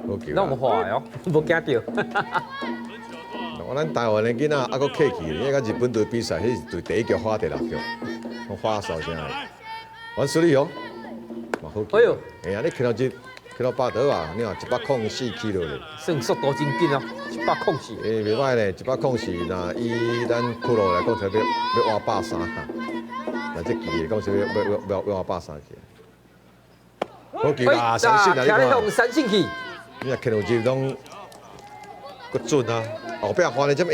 好球。攏有畫的哦，無驚著。我咱台灣的囡仔猶閣客氣，因為佮日本隊比賽，彼是對第一局發第六局，攏發數聲的。阮輸你哦，嘛好球。哎喲，哎呀，你看到這。去到巴德啊，你看104起落咧，算速度真緊哦，104。欸，袂歹咧，104，若以咱普羅來講，才欲欲換130，若這期來講，才欲欲欲欲換130去。好球啦，三振啊！你看，三振去。你若看到這攏閣準啊，後壁翻的這麼，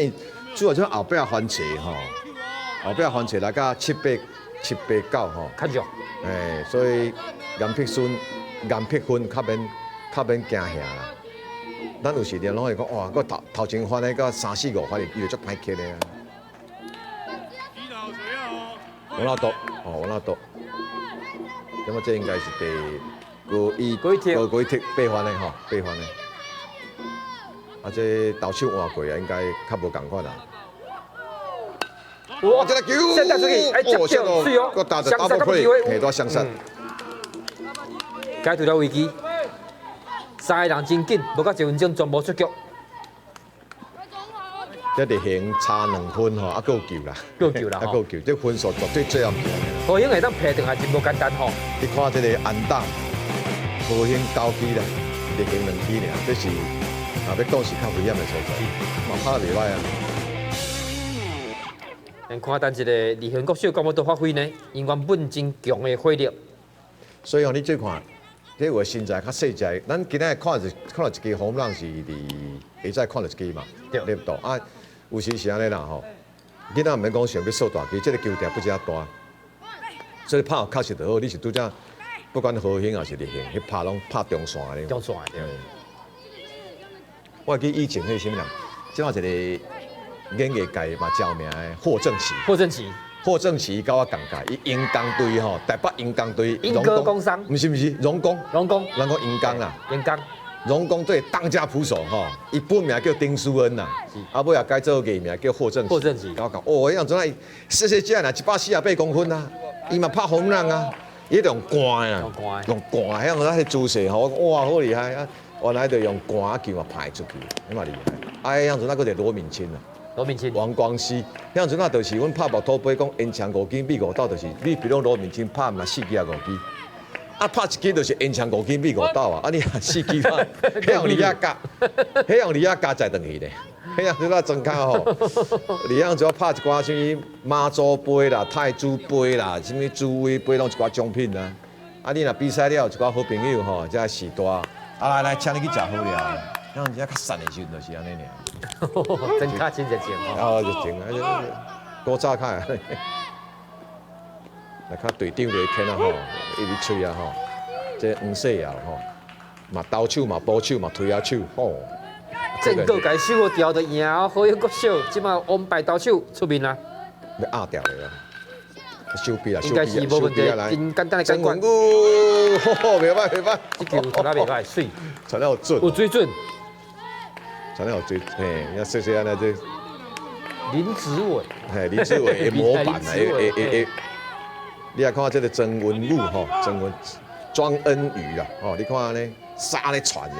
主要這後壁翻斜吼，後壁翻斜來到七八七八九吼。較弱。欸，所以顏碧孫。顏碧芬較免驚嚇啦。咱有時陣攏會講哇，閣頭頭前翻的閣三四五翻，伊就足歹捡的啊。王老多，哦，王老多，咁啊，這應該是第高一高高一踢八番的吼，八番的。啊，這投手換過啊，應該較無仝款啦。哇，這個球，哦，接到，水哦，閣打著 double play，下大雙殺。解除了危機，三个人真緊，無到一分鐘全部出局。這日行差兩分吼，猶閣有救啦，閣有救啦，猶閣有救，這分數絕對最後。和興會當提轉來真無簡單吼。你看這個安打，和興九支啦，日行兩支爾，這是啊，欲講是較危險的所在，嘛拍得袂歹啊。咱看等一個日行國小敢欲閣發揮呢？𪜶原本真強的火力。所以哦，你這看。這有的身材較細隻，咱今仔看一看到一支 home run 是佇下早看著一支嘛，對不對？啊，有時是按呢啦吼，囡仔毋免講想欲掃大支，這個球場不遮大，所以拍確實就好。你是拄才不管和興抑是日興，彼拍攏拍中線的。中線的。我會記以前彼個啥物人，這馬一個演藝界嘛著名的霍正奇。霍正奇。霍正奇佮我仝屆，伊榮工隊吼，台北榮工隊。鶯歌工商。毋是毋是，榮工。榮工。咱講榮工啦。榮工。榮工隊當家捕手吼，伊本名叫丁書恩啦，啊尾也改做藝名叫霍正奇。霍正奇。佮我講，哦，彼當陣啊，細細隻啦，148公分啊，伊嘛拍 home run 啊，伊用灌啊，用灌，彼當陣彼姿勢吼，哇，好厲害啊！原來就用灌球嘛拍出去，彼嘛厲害。啊，彼當陣啊，閣一個羅敏卿啊。羅敏卿、王光熙，彼陣啊，就是阮拍木土杯講延長五支比五斗，就是你比如講羅敏卿拍嘛四支抑五支，啊拍一支就是延長五支比五斗啊，啊你若四支拍，彼用李亞加，彼用李亞加載轉去咧，彼樣陣啊莊跤吼，李亞陣拍一寡啥物媽祖杯啦、太子杯啦、啥物紫薇杯，攏一寡獎品啊。啊你若比賽了，有一寡好朋友吼，才序大，啊來來，請你去食好料。咱遮較散的時陣就是按呢爾，真較真熱情哦。熱情啊！古早較會，來較隊長就牽啊吼，一直吹啊吼，這黃世堯吼，嘛投手嘛捕手嘛推仔手吼。正個該守好調就贏哦，和興國小這馬王牌投手出面啦。欲壓掉咧啊！守備啦，應該是無問題，真簡單的解決。袂歹袂歹，這球投得袂歹，媠，傳得好準，有水準。傳得好水，嘿，你細細按呢這。林子偉，嘿，林子偉的模板啊，會會會，你來看這個曾文武吼，莊恩宇啦，吼，你看按呢，沙咧傳的，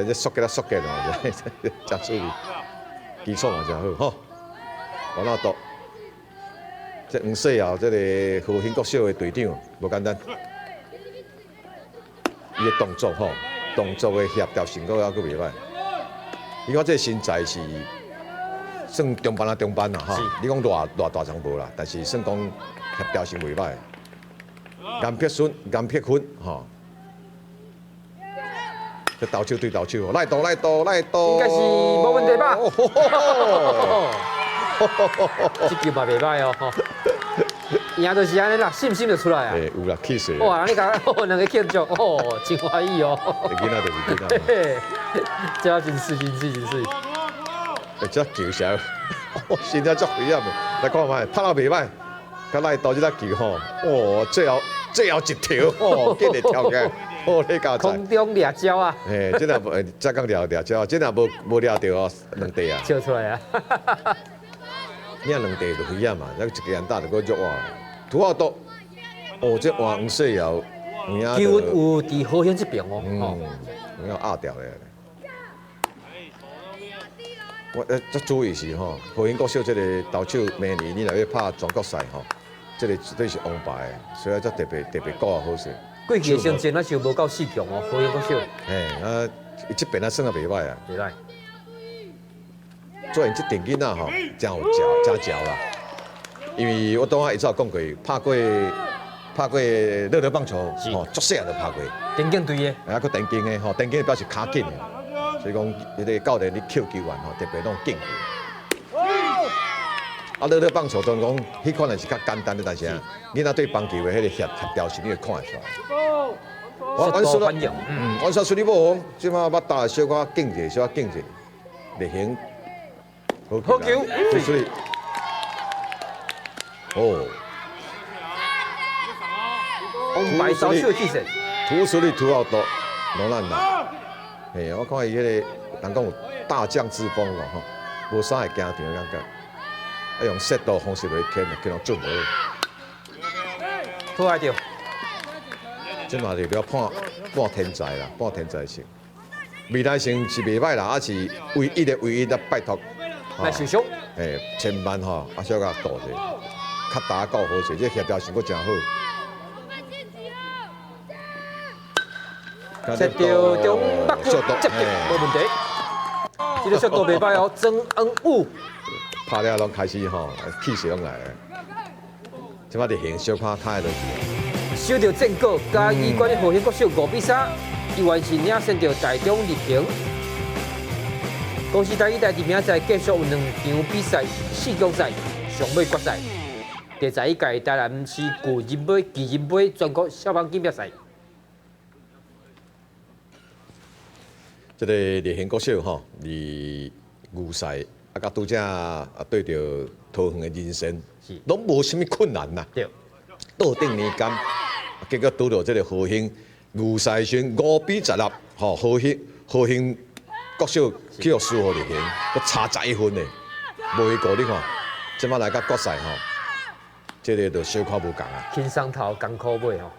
這縮起來縮起來，真趣味，基礎嘛真好吼。王老多，這黃世堯這個和興國小的隊長，無簡單，伊的動作吼，動作的協調性閣猶閣袂歹。你看這個身材是算中班啊中班啦吼，你講偌偌大張無啦，但是算講協調性袂歹。顏碧順、顏碧芬吼，這投手對投手，來多來多來多，應該是無問題吧？這球嘛袂歹哦，贏就是按呢啦，信心就出來啊。欸，有啦，氣勢。哇，你講哦，兩個慶祝哦，真歡喜哦。囡仔就是囡仔。這真媠，真媠，真媠。欸，這球啥？身體足危險的，來看覓，拍得袂歹，佮來投這粒球吼，哦，最後最後一條，哦，緊會跳起來，哦，你加空中掠鳥啊！嘿，這若無，才講掠掠鳥，這若無無掠著哦，兩塊啊。笑出來啊！你若兩塊就危險嘛，那一個人打就閣弱啊。土後多，哦，這換黃世堯，球有佇和興這邊哦，嗯，有壓掉咧。我最注意是吼，和興國小這個投手明年你若欲拍全國賽吼，這個絕對是王牌的，所以才特別特別顧好勢。過去的成績咱是無夠四強哦，和興國小。嘿，啊，伊這邊啊算也袂歹啊。袂歹。做因這陣囡仔吼，真有嚼，真嚼啦。因為我當下一早講過，拍過拍過樂樂棒球，吼，足細漢就拍過。田徑隊的。啊，閣田徑的吼，田徑表示跤緊的。所以講，彼個教練咧扣球員吼，特別攏緊。啊，樂樂棒球當講，彼款也是較簡單的，但是啊，囡仔對棒球的彼個協協調性，你會看會出來。我說嗯，我說說你無，這馬捌打小可緊者，小可緊者，力行。好球，所以，哦，王牌投手氣勢，土水裡土後多，羅蘭啦。嘿，我看伊彼個人講有大將之風咯吼，無啥會驚場的感覺，啊用速度方式來牽，牽到準無。拖來著。這嘛就了判半天才啦，半天才性。未來性是袂歹啦，啊是唯一的唯一的拜託。來受傷。嘿，千萬吼，啊小可顧者，較打夠好勢，這協調性閣誠好。接到中北區接到無問題，這個速度袂歹哦，曾恩武拍了攏開始吼，氣勢攏來了。這擺就行小可開落去。收到戰果，嘉義縣的和興國小5比3，伊完成領先著台中麗平。恭喜台語台伫明仔載繼續有兩場比賽，四強賽、上尾決賽。第十一屆台南市巨人杯、巨人杯全國消防錦標賽。這個麗興國小吼，佇牛賽啊，佮拄才啊對著桃園的人生，攏無啥物困難啦。對。倒頂年間，結果拄著這個和興牛賽時5比16，吼和興和興國小去予輸予麗興，閣差11分呢，無一個你看，這擺來到決賽吼，這個就小可無仝啊。輕鬆頭艱苦尾吼。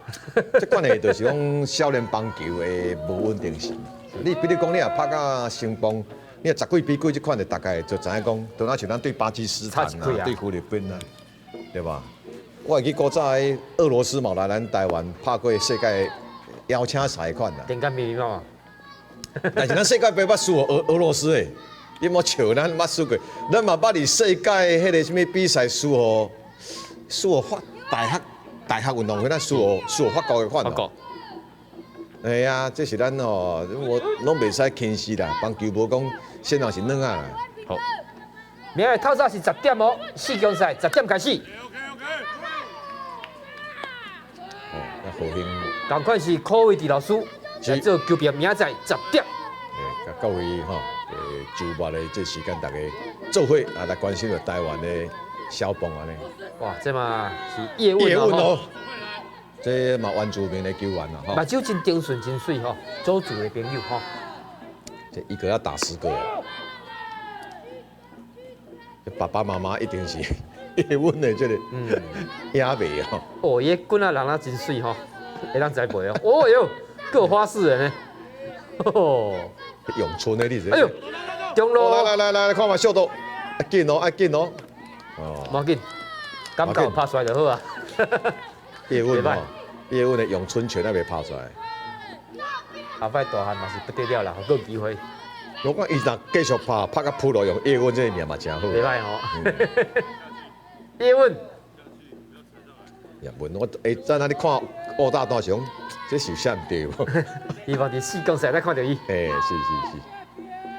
這款的就是講少年棒球的無穩定性。你比如講，你若拍甲成功，你若十幾比幾這款的，大概就知影講，就若像咱對巴基斯坦啊，對菲律賓啊，對吧？我會記古早俄羅斯嘛來咱台灣拍過世界邀請賽款啦。頂間咪嘛。但是咱世界盃捌輸予俄羅斯的，你莫笑，咱捌輸過，咱嘛捌佇世界彼個啥物比賽輸予輸予法大學大學運動會，咱輸予輸予法國的款。法國。哎呀，這是咱吼，我攏袂使輕視啦。棒球無講先人是軟仔啦。好，明仔透早是10點哦，四強賽10點開始。哦，那和興。仝款是柯偉哲老師來做球評，明仔載10點。欸，佮各位吼，週末的這時間，大家做伙啊來關心著台灣的消防按呢。哇，這嘛是葉問哦。這嘛原住民的球員啦，吼。目睭真精準，真媠吼，組組的朋友吼。這一個要打10個，爸爸媽媽一定是葉問的這個影迷吼。哦，伊棍仔人啊真媠吼，會當知袂哦？哦喲，閣有花式的呢。哦，詠春的你這。哎呦，中路。來來來來，看嘛，速度，愛緊哦，愛緊哦。哦，無緊，感覺拍出來就好啊。葉問吼，葉問的詠春拳還袂拍出來。後擺大漢嘛是不得了啦，閣有機會。我講伊若繼續拍，拍甲撲落用葉問這個名嘛誠好。袂歹吼。葉問。葉問，我會在那裡看吳大大雄，這是啥毋對無？伊嘛佇四公賽才看著伊。欸，是是是。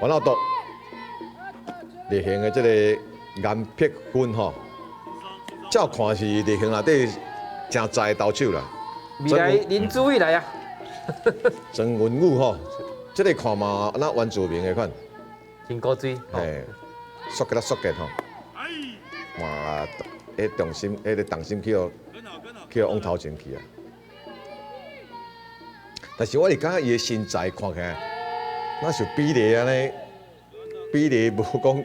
完了到麗興的這個顏碧芬吼，照看是麗興內底誠在的投手啦。未來林志偉來啊！曾文武吼，這個看嘛，若原住民的款，真古錐。嘿，縮起來縮起吼，哇，彼重心，彼個重心去予去予往頭前去啊！但是我是感覺伊的身材看起來，若是比例按呢，比例無講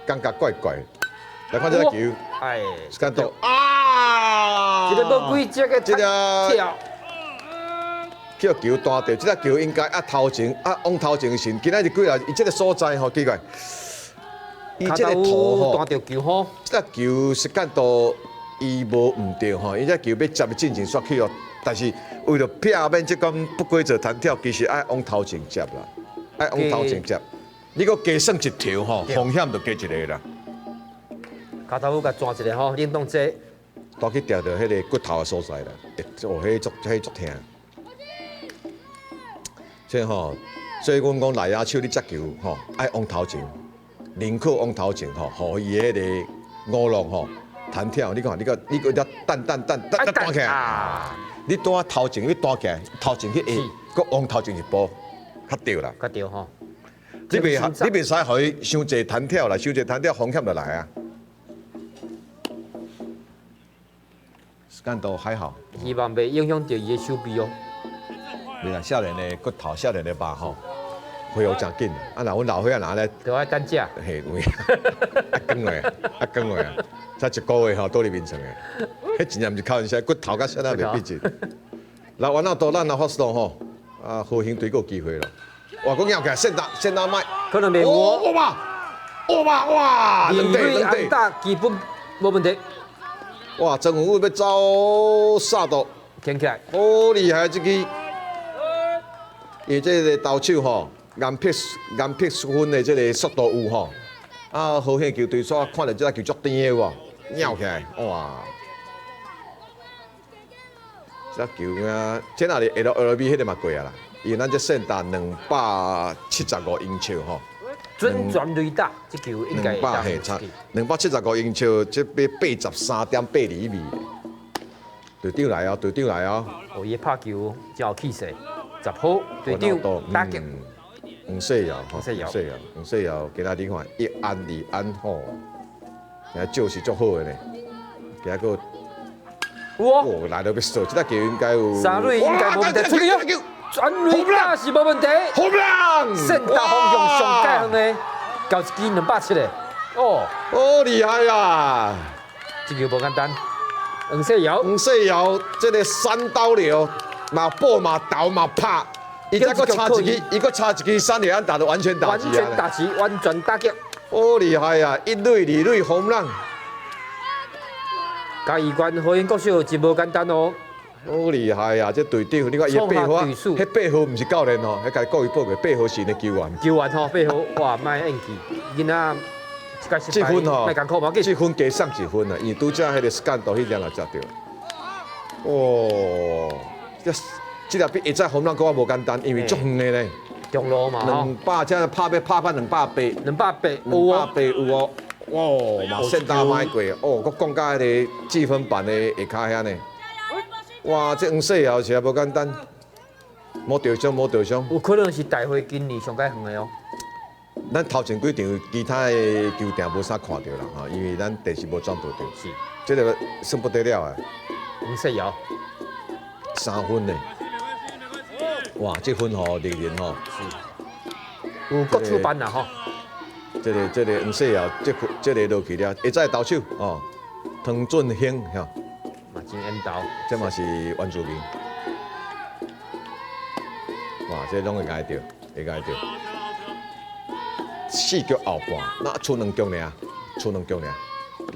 感覺怪怪。來看這個球，哎，間到啊！這個無規則的這個跳，去予球彈著，這個球應該壓頭前，壓往頭前時，今仔日過來，伊這個所在吼奇怪，伊這個頭吼彈著球吼，這個球時間到伊無毋對吼，伊這球欲接的進前煞去予，但是為著避免這種不規則彈跳，其實愛往頭前接啦，愛往頭前接。你閣加算一條吼，風險就加一個啦。跤頭趺共轉一下吼，冷凍這。都去抓著彼個骨頭的所在啦，哦，彼足彼足疼。所以吼，所以阮講內野手你接球吼，愛往頭前，寧可往頭前吼，予伊彼個五浪吼彈跳。你看，你閣你閣遮等等等等等彈起來，你拄仔頭前你彈起來，頭前去下，閣往頭前一步，較對啦。較對吼。你袂使予伊傷濟彈跳啦，傷濟彈跳風險就來啊。時間都還好，希望袂影響著伊的手臂哦。袂啦，少年的骨頭、少年的肉吼，恢復誠緊。啊，若阮老歲仔若咧，就愛等食。嘿，有影，啊，扛落，啊，扛落啊，才一個月吼，倒佇眠床的，彼真正毋是開玩笑，骨頭甲啥仔袂變質。來，完了到咱來發送吼，啊，和興隊閣有機會咯。哇，閣咬起來，先打先打麥，可能袂有哦。哇哇哇，兩塊兩塊，打基本無問題。哇，曾文武欲走殺到，挺起來，好厲害這支，伊這個投手吼，顏碧顏碧芬的這個速度有吼，啊，和興球隊煞看著這個球足甜的無，咬起來，哇！這球啊，這若是 LLB 彼個嘛過啊啦，因為咱這勝打275英尺吼。準全壘打，這球應該200嘿，差275英尺，這欲83.82米。隊長來哦，隊長來哦。哦，伊拍球真有氣勢，十號隊長打擊。黃世堯，黃世堯，黃世堯，今仔日看一安二安吼，今仔就是足好的呢。今仔閣，哇，來到欲掃，這粒球應該有。三壘應該無問題，出去哦。全壘打是無問題，勝打方向上蓋遠的，交一支270的，哦，好厲害啊！這球無簡單，黃世堯，黃世堯這個三刀流，嘛報嘛投嘛拍，伊再閣插一支，伊閣插一支三壘安打就完全打齊完全打齊，完全打擊，好厲害啊！一壘、二壘轟人，嘉義縣和興國小真無簡單哦。好厲害啊！這隊長，你看伊八號，彼八號毋是教練哦，彼共故意報過，八號是𪜶球員。球員吼，八號，哇，莫演技，囡仔這分吼，莫艱苦，無要緊。這分加送一分啊，因為拄才彼個時間到彼粒就接著。哦，這這粒比下載紅人閣較無簡單，因為足遠的咧。中路嘛，兩百，這拍欲拍翻280。 280， 280有哦。哇，嘛先打歹過，哦，閣降到彼個計分板的下跤遐呢。哇，這黃世堯是也無簡單，無受傷，無受傷。有可能是大會今年上蓋遠的哦。咱頭前幾場其他的球場無啥看著啦，吼，因為咱電視無轉播著。是，這個算不得了啊。黃世堯， 3分呢。哇，這分吼，令人吼，有國手班啦吼。這個黃世堯，這這個落去了，會使投手哦，湯俊興吼，嘛真緣投，這嘛是原住民。哇，這攏會挨著，會挨著。4局後半，那剩兩局爾，剩兩局爾。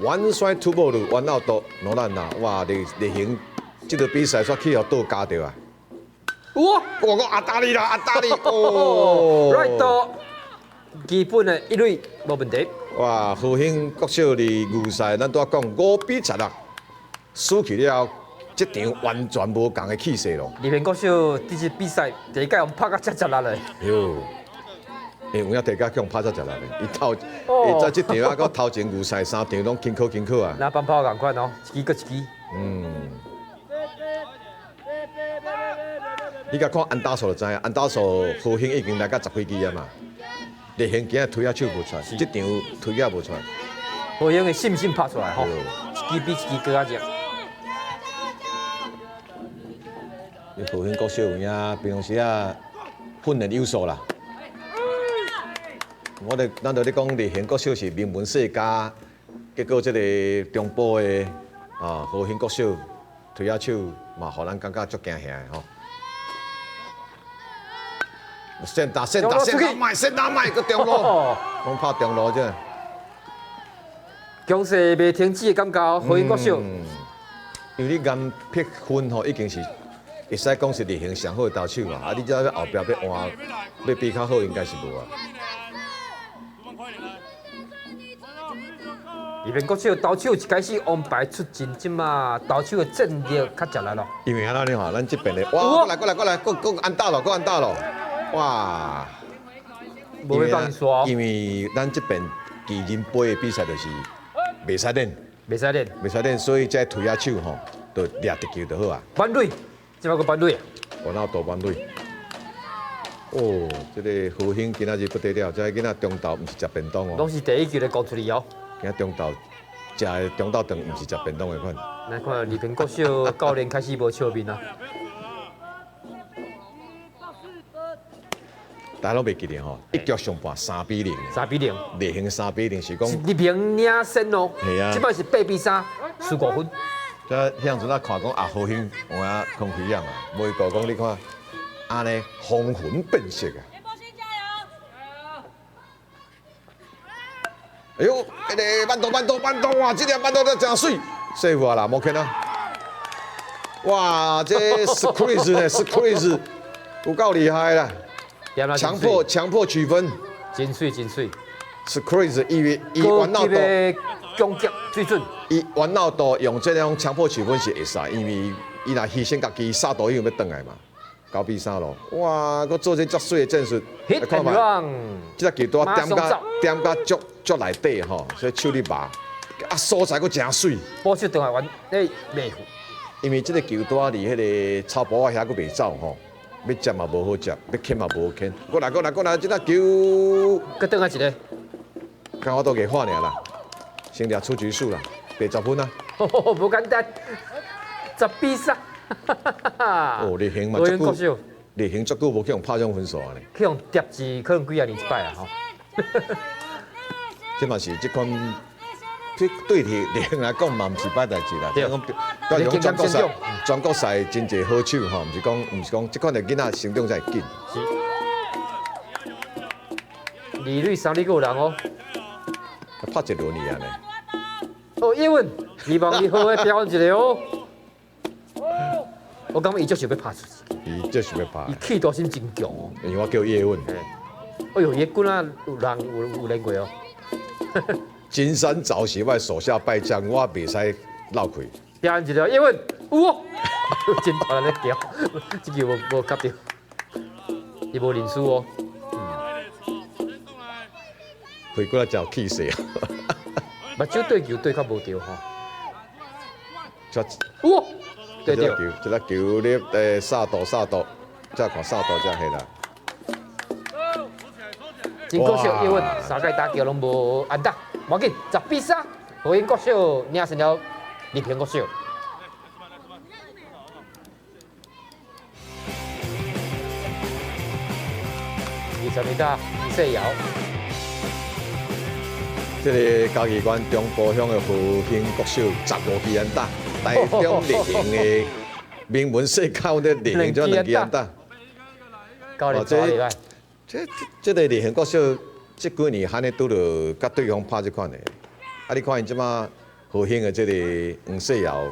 完帥突破率，完後都羅蘭啊！哇，例例行這個比賽煞去予倒加著啊！哇！我講阿達利啦，阿達利哦，right 到基本的一壘無問題。哇！和興國小佇預賽，咱拄仔講5比16，輸去了，這場完全無仝的氣勢咯。麗萍國小這次比賽第一屆用拍甲遮吃力咧。喲，欸，有影第一屆用拍遮吃力咧，伊頭，伊在這場啊，佮頭前預賽三場攏辛苦辛苦啊。那放炮仝款哦，一支閣一支。你共看安打數就知影，安打數和興已經來到十幾支啊嘛。麗興今日推仔手無出來，這場推仔無出來。和興的信心拍出來吼，一支比一支閣較熱。你和興國小有影，平常時啊訓練有素啦。我咧，咱就咧講麗興國小是名門世家，結果這個中部的啊和興國小推仔手嘛，予咱感覺足驚嚇的吼。先打先打先打賣先打賣，閣中路，攏拍中路啫。強勢袂停止的感覺，和興國小。因為你顏碧芬吼已經是會使講是麗興上好的投手啊，啊你這後壁欲換，欲比較好應該是無啊。麗萍國小投手一開始王牌出陣，這馬投手的戰力較吃力咯。因為按怎呢吼，咱這邊的哇，過來過來過來，閣閣安打咯，閣安打咯，哇！無欲放煞。因為咱這邊奇人杯的比賽就是袂使練，袂使練，袂使練，所以這推仔手吼，就掠直球就好啊。満壘，這擺閣満壘。我哪有多満壘？哦，這個和興今仔日不得了，這個囡仔中晝毋是食便當哦。攏是第一球咧攻出去哦。今仔中晝食的中晝頓毋是食便當的款。來看麗萍國小教練開始無笑面啊。大家攏袂記得吼，一局上半3比0。3比0。麗興3比0是講。麗萍領先哦。係啊。這擺是8比3，輸5分。這彼陣仔看講啊，和興有影空氣樣啊，無過講你看，按呢風雲變色啊！哎呦，彼个慢投慢投慢投啊！這個慢投得真媠，說話啦，無看啊！哇，這 squeeze 呢，squeeze 有夠厲害啦！強迫取分，真媠真媠。 squeeze 伊伊玩鬧多，攻擊水準。伊玩鬧多用這種強迫取分是會使，因為伊若犧牲家己，殺到伊就欲轉來嘛。9比3咯，哇！閣做這遮媠的戰術， Hit and run，這個球拄仔點甲點甲足足內底吼，所以手咧麻，啊所在閣誠媠。保守轉來玩，欸，袂赴。因為這個球拄仔佇彼個草埔仔遐閣袂走吼，欲接嘛無好接，欲牽嘛無好牽。過來過來過來，這個球。閣轉來一個。剛好都給換爾啦，先掠出局數啦，80分啊。無簡單，10比3。哦，麗興嘛足久，麗興足久無去予拍這種分數啊咧。去予疊字可能幾仔年一擺啊吼。這嘛是這款，這對麗興來講嘛，毋是歹代誌啦。對。對，講全國賽，全國賽真濟好手吼，毋是講這款的囡仔成長才會緊。是。二壘、三壘閣有人哦。拍一輪爾呢。哦，葉問，希望伊好好表演一下哦。我感覺伊就是欲拍出去。伊就是欲拍。伊企圖心真強哦。因為我叫葉問。哎呦，伊棍仔有人有練過哦。金山早是我手下敗將，我袂使落氣。表演一下葉問，有哦。真大力咧叫，這球無夾著，伊無認輸哦。開過來真有氣勢啊！目睭對球對較無著吼。哇！對對。這個球你殺度殺度，再看殺度才係啦。真可惜，葉問三界打球攏無安打，無要緊，10比3，和興國小領先了麗萍國小。二十打黄世尧。這个嘉義縣中埔鄉的和興國小15支安打，台中力行的名門世教的力行才兩支安打。教練抓禮拜。這個力行國小這幾年罕咧拄著佮對方拍這款的，啊！你看𪜶這馬和興的這个黃世堯，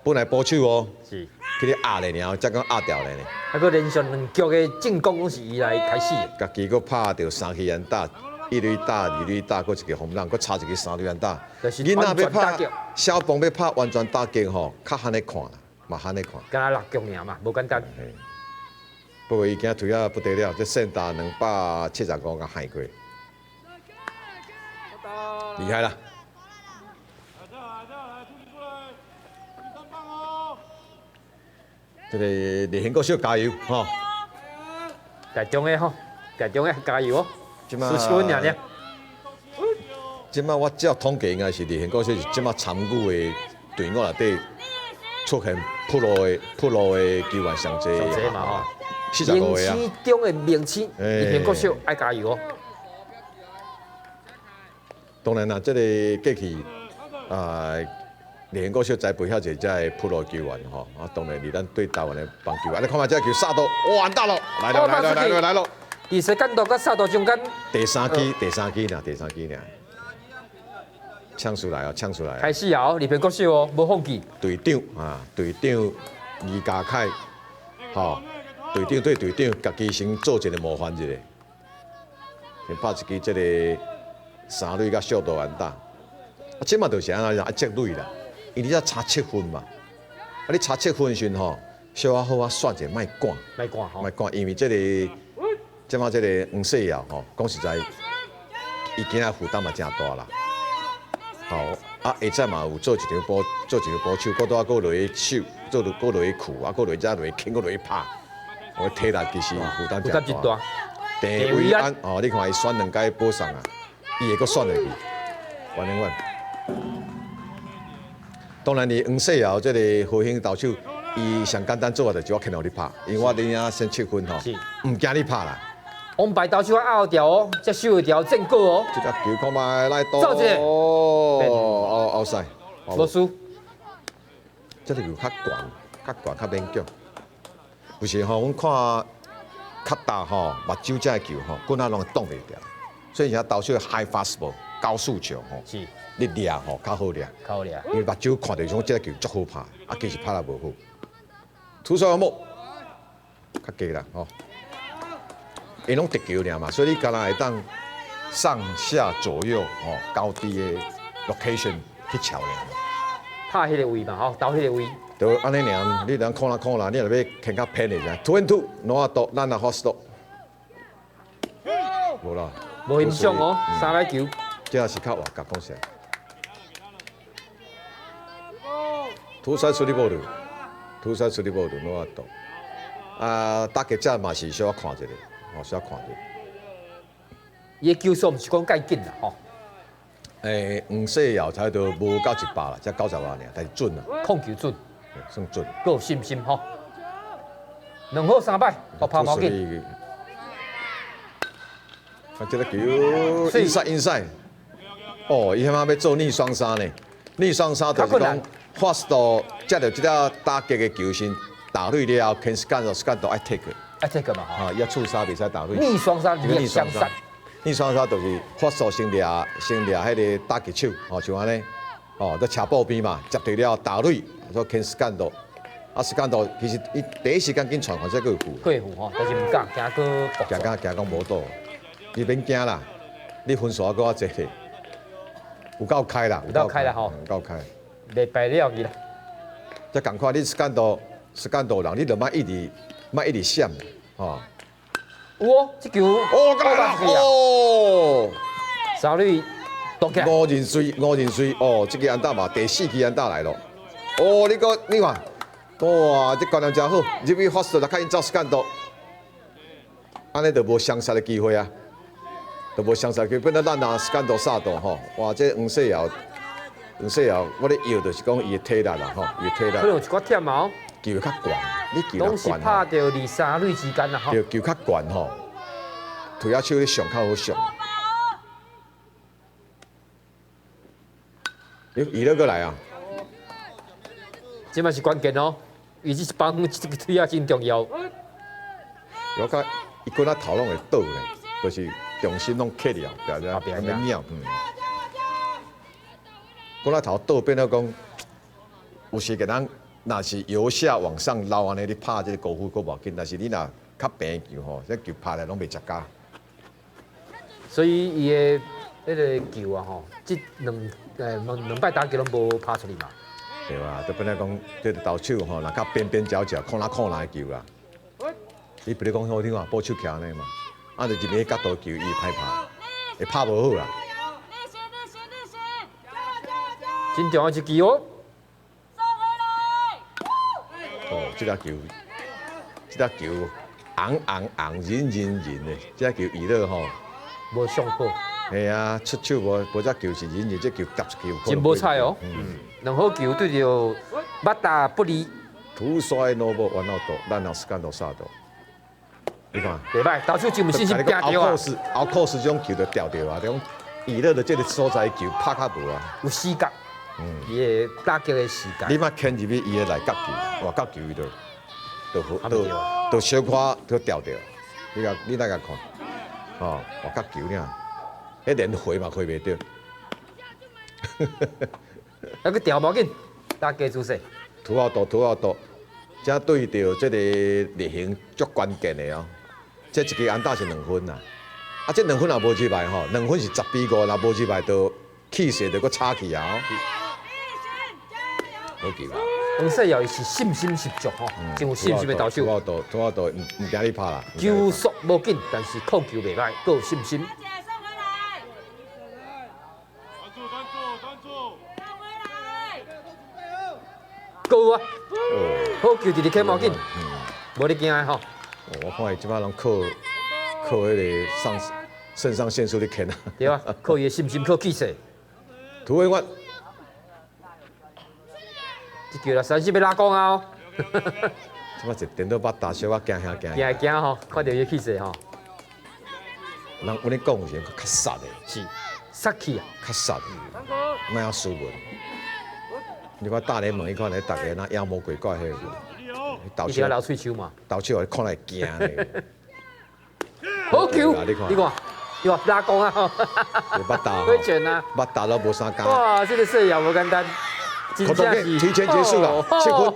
本來捕手哦，去咧壓咧爾，才講壓掉咧呢。啊，閣連續兩局的進攻攏是伊來開始的。家己閣拍著三支安打，一壘打、二壘打，閣一個轟人，閣插一個三壘安打。囡仔欲拍小鹏欲拍完全打擊吼，較罕咧看啦，嘛罕咧看。敢若六局爾嘛，無簡單。不過伊今推啊不得了，這勝打275個害過，厲害啦！這個力行國小加油吼！台中的吼，台中的加油哦！輸七分爾爾。這馬我照統計應該是力行國小是這馬參與的隊伍內底出現鋪路的球員上濟嘛吼，45個啊！明星中的明星，力行國小愛加油哦！當然啦，這个過去啊，力行國小栽培遐濟遮的鋪路球員吼，啊，當然佇咱對台灣的棒球，啊，你看覓這个球殺到，哇，完蛋咯！來咯來咯來咯來咯！佇時間度佮殺度中間。第三支，第三支爾，第三支爾，搶出來哦，搶出來！開始啊，力行國小哦，無放棄。隊長啊，隊長余家凱，吼，隊長對隊長，家己先做一个模範一下，先拍一支這个三壘佮小道安打。啊，這馬就是按怎啊，積壘啦，因為你才差七分嘛，啊，你差七分時吼，小可好啊選者，莫趕，莫趕吼，莫趕，因為這个這馬這个黃世堯吼，講實在，伊今仔負擔嘛誠大啦。吼，啊，下早嘛有做一場捕，做一場捕手，閣拄仔閣落去守，做落閣落去扣，啊，閣落去遮落去牽，閣落去拍，我體力其實負擔誠大。鄭維安哦，你看伊選兩屆保送啊，伊會閣選落去，完兩完。當然，你黃世堯這个和興投手，伊上簡單做法就是我牽予你拍，因為我領啊先七分吼，毋驚你拍啦。王牌投手啊，拗掉哦，才收會掉戰果哦。這個球看覓來到，哦，後賽，無輸。這个球較懸，較懸，較勉強。有時吼，阮看較大吼，目睭這个球吼，棍仔攏會擋袂牢。所以像投手 high fastball 高速球吼，你掠吼較好掠，較好掠。因為目睭看著像這个球足好拍，啊，其實拍得無好。投手有無？較低啦，吼。𪜶攏直球爾嘛，所以你敢若會當上下左右吼高低的 location 去喬爾。拍彼个位嘛吼，投彼个位。就按呢爾，你通看啦看啦，你若欲牽較偏的者，2-2，挪啊多，咱啊 fast。無啦，無影響哦，三壘球。這也是較活角，講實。土山處理無了，土山處理無了，挪啊多。啊，打擊者嘛是小可看一下。哦，小看者。伊的球速毋是講介緊啦，吼。黃世堯差不多無到100啦，才90外爾，但是準啊。控球準，算準。閣有信心吼。兩好三歹，我拍毛緊。啊，這个球 inside inside。哦，伊彼馬欲做逆雙殺呢？逆雙殺就是講，fast 接著這個打擊的球先打壘了後，牽時間就時間都愛 take。啊，這个嘛吼，啊，伊觸殺袂使打壘。逆雙殺，逆雙殺，逆雙殺就是發數先掠，先掠彼个打擊手，吼，像按呢，哦，佇車布邊嘛，接著了打壘，所以牽時間度，啊，時間度其實伊第一時間緊傳，反正閣有負。閣會負吼，但是毋敢，驚閣驚驚驚講無倒，你免驚啦，你分數還閣較濟，有夠開啦，有夠開啦吼，有夠開。袂敗了去啦。這仝款，你時間度，時間度人，你就莫一直。莫一直閃，吼！有哦，這球哦，哦，三壘夺起來。五人水，五人水，哦，這个安打嘛，第四支安打來咯。哦，你閣你看，哇，這觀念真好，入去發射，來較𪜶走時間度，按呢就無雙殺的機會啊，就無雙殺機會，變做咱若時間度殺到吼，哇，這黃世堯，黃世堯，我咧搖就是講伊的體力啦，吼，伊的體力。可能有一寡忝哦。球較懸，你球較懸。攏是拍著二三壘之間啦，吼。對，球較懸吼，推仔手咧上較好上。咦，伊咧閣來啊！這嘛是關鍵哦，伊這一幫這個推仔真重要。我感覺伊棍仔頭攏會倒咧，就是重心攏磕了，後壁遮免鳥。嗯。棍仔頭倒變做講，有時個人若是由下往上撈按呢，你拍這個高夫閣無要緊，但是你若較平球吼，這球拍來攏袂食膠。所以伊的彼個球啊吼，這兩擺打球攏無拍出去嘛。對啊，就本來講，這個投手吼，若較邊邊角角，控哪控哪的球啦。你比如講好聽話，捕手徛按呢嘛，啊，就入去角度球，伊會歹拍，會拍無好啦。真重要一球哦。哦，這粒球，這粒球紅紅紅，忍忍忍的，這粒球伊落吼。無上好。係啊，出手無無隻球是忍忍，這球夾出球。真無彩哦。兩好球對著馬達不利。土帥諾波完了多，咱老斯干多殺多。你看。袂歹，投手真有信心行著啊。後扣斯這種球就掉著啊，這種伊落的這個所在球拍較無啊。有死角。伊的打擊的時間。你莫牽入去伊的內角球，外角球伊就就好，就就小可就掉著。你共你來共看，哦，外角球爾，彼連回嘛回袂著。啊，閣掉無緊，打低姿勢。土後度，土後度，這對著這個力行足關鍵的哦。這一支安打是兩分啦，啊，這兩分若無入來吼，兩分是10比5，若無入來就氣勢就閣差去啊。好球啊！黃世堯伊是信心十足吼，真有信心的投手。土後度，土後度，毋驚你拍啦。球速無緊，但是控球袂歹，閣有信心。夠啊！好球直直起無緊，無咧驚的吼。我看伊這擺攏靠靠彼個上腎上腺素咧牽啊。對啊，靠伊的信心，靠氣勢。涂偉發，這球啦，三四欲拉光啊！這擺一顛倒腹大小可驚嚇驚。驚驚吼，看著伊的氣勢吼。人阮咧講有時較殺的。是，殺氣啊！較殺，莫曉斯文。你看大聯盟，彼款咧，逐个若妖魔鬼怪彼个，投手流喙鬚嘛，投手看來驚咧。好球，你看，你看，拉弓啊！捌打，挥拳啊！捌打都無啥工。哇，這個世也無簡單，真正是提前結束了，7分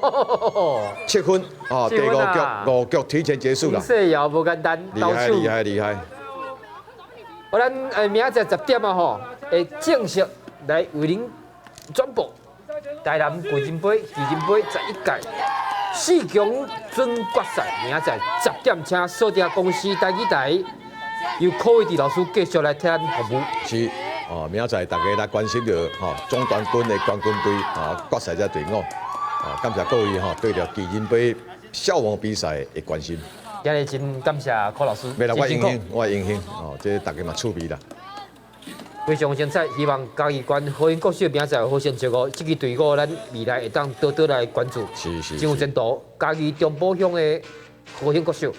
，7分，哦，第五局五局提前結束了。世也無簡單，厲害厲害厲害。我咱明仔載10點啊吼，會正式來為您轉播。台南巨人杯、巨人杯11屆四強準決賽，明仔載10點，請鎖定公視台語台，由柯偉哲老師繼續來替咱服務。是，哦，明仔載大家來關心著吼總團軍的冠軍隊啊決賽者隊伍，啊，感謝各位吼對著巨人杯消防比賽的關心。今日真感謝柯老師，袂啦，我榮幸，我榮幸，哦，這大家嘛趣味啦。非常精彩，希望嘉義縣和興國小明仔載有好成績哦。這支隊伍咱未來會當多多來關注，是是，真有前途。嘉義中埔鄉的和興國小。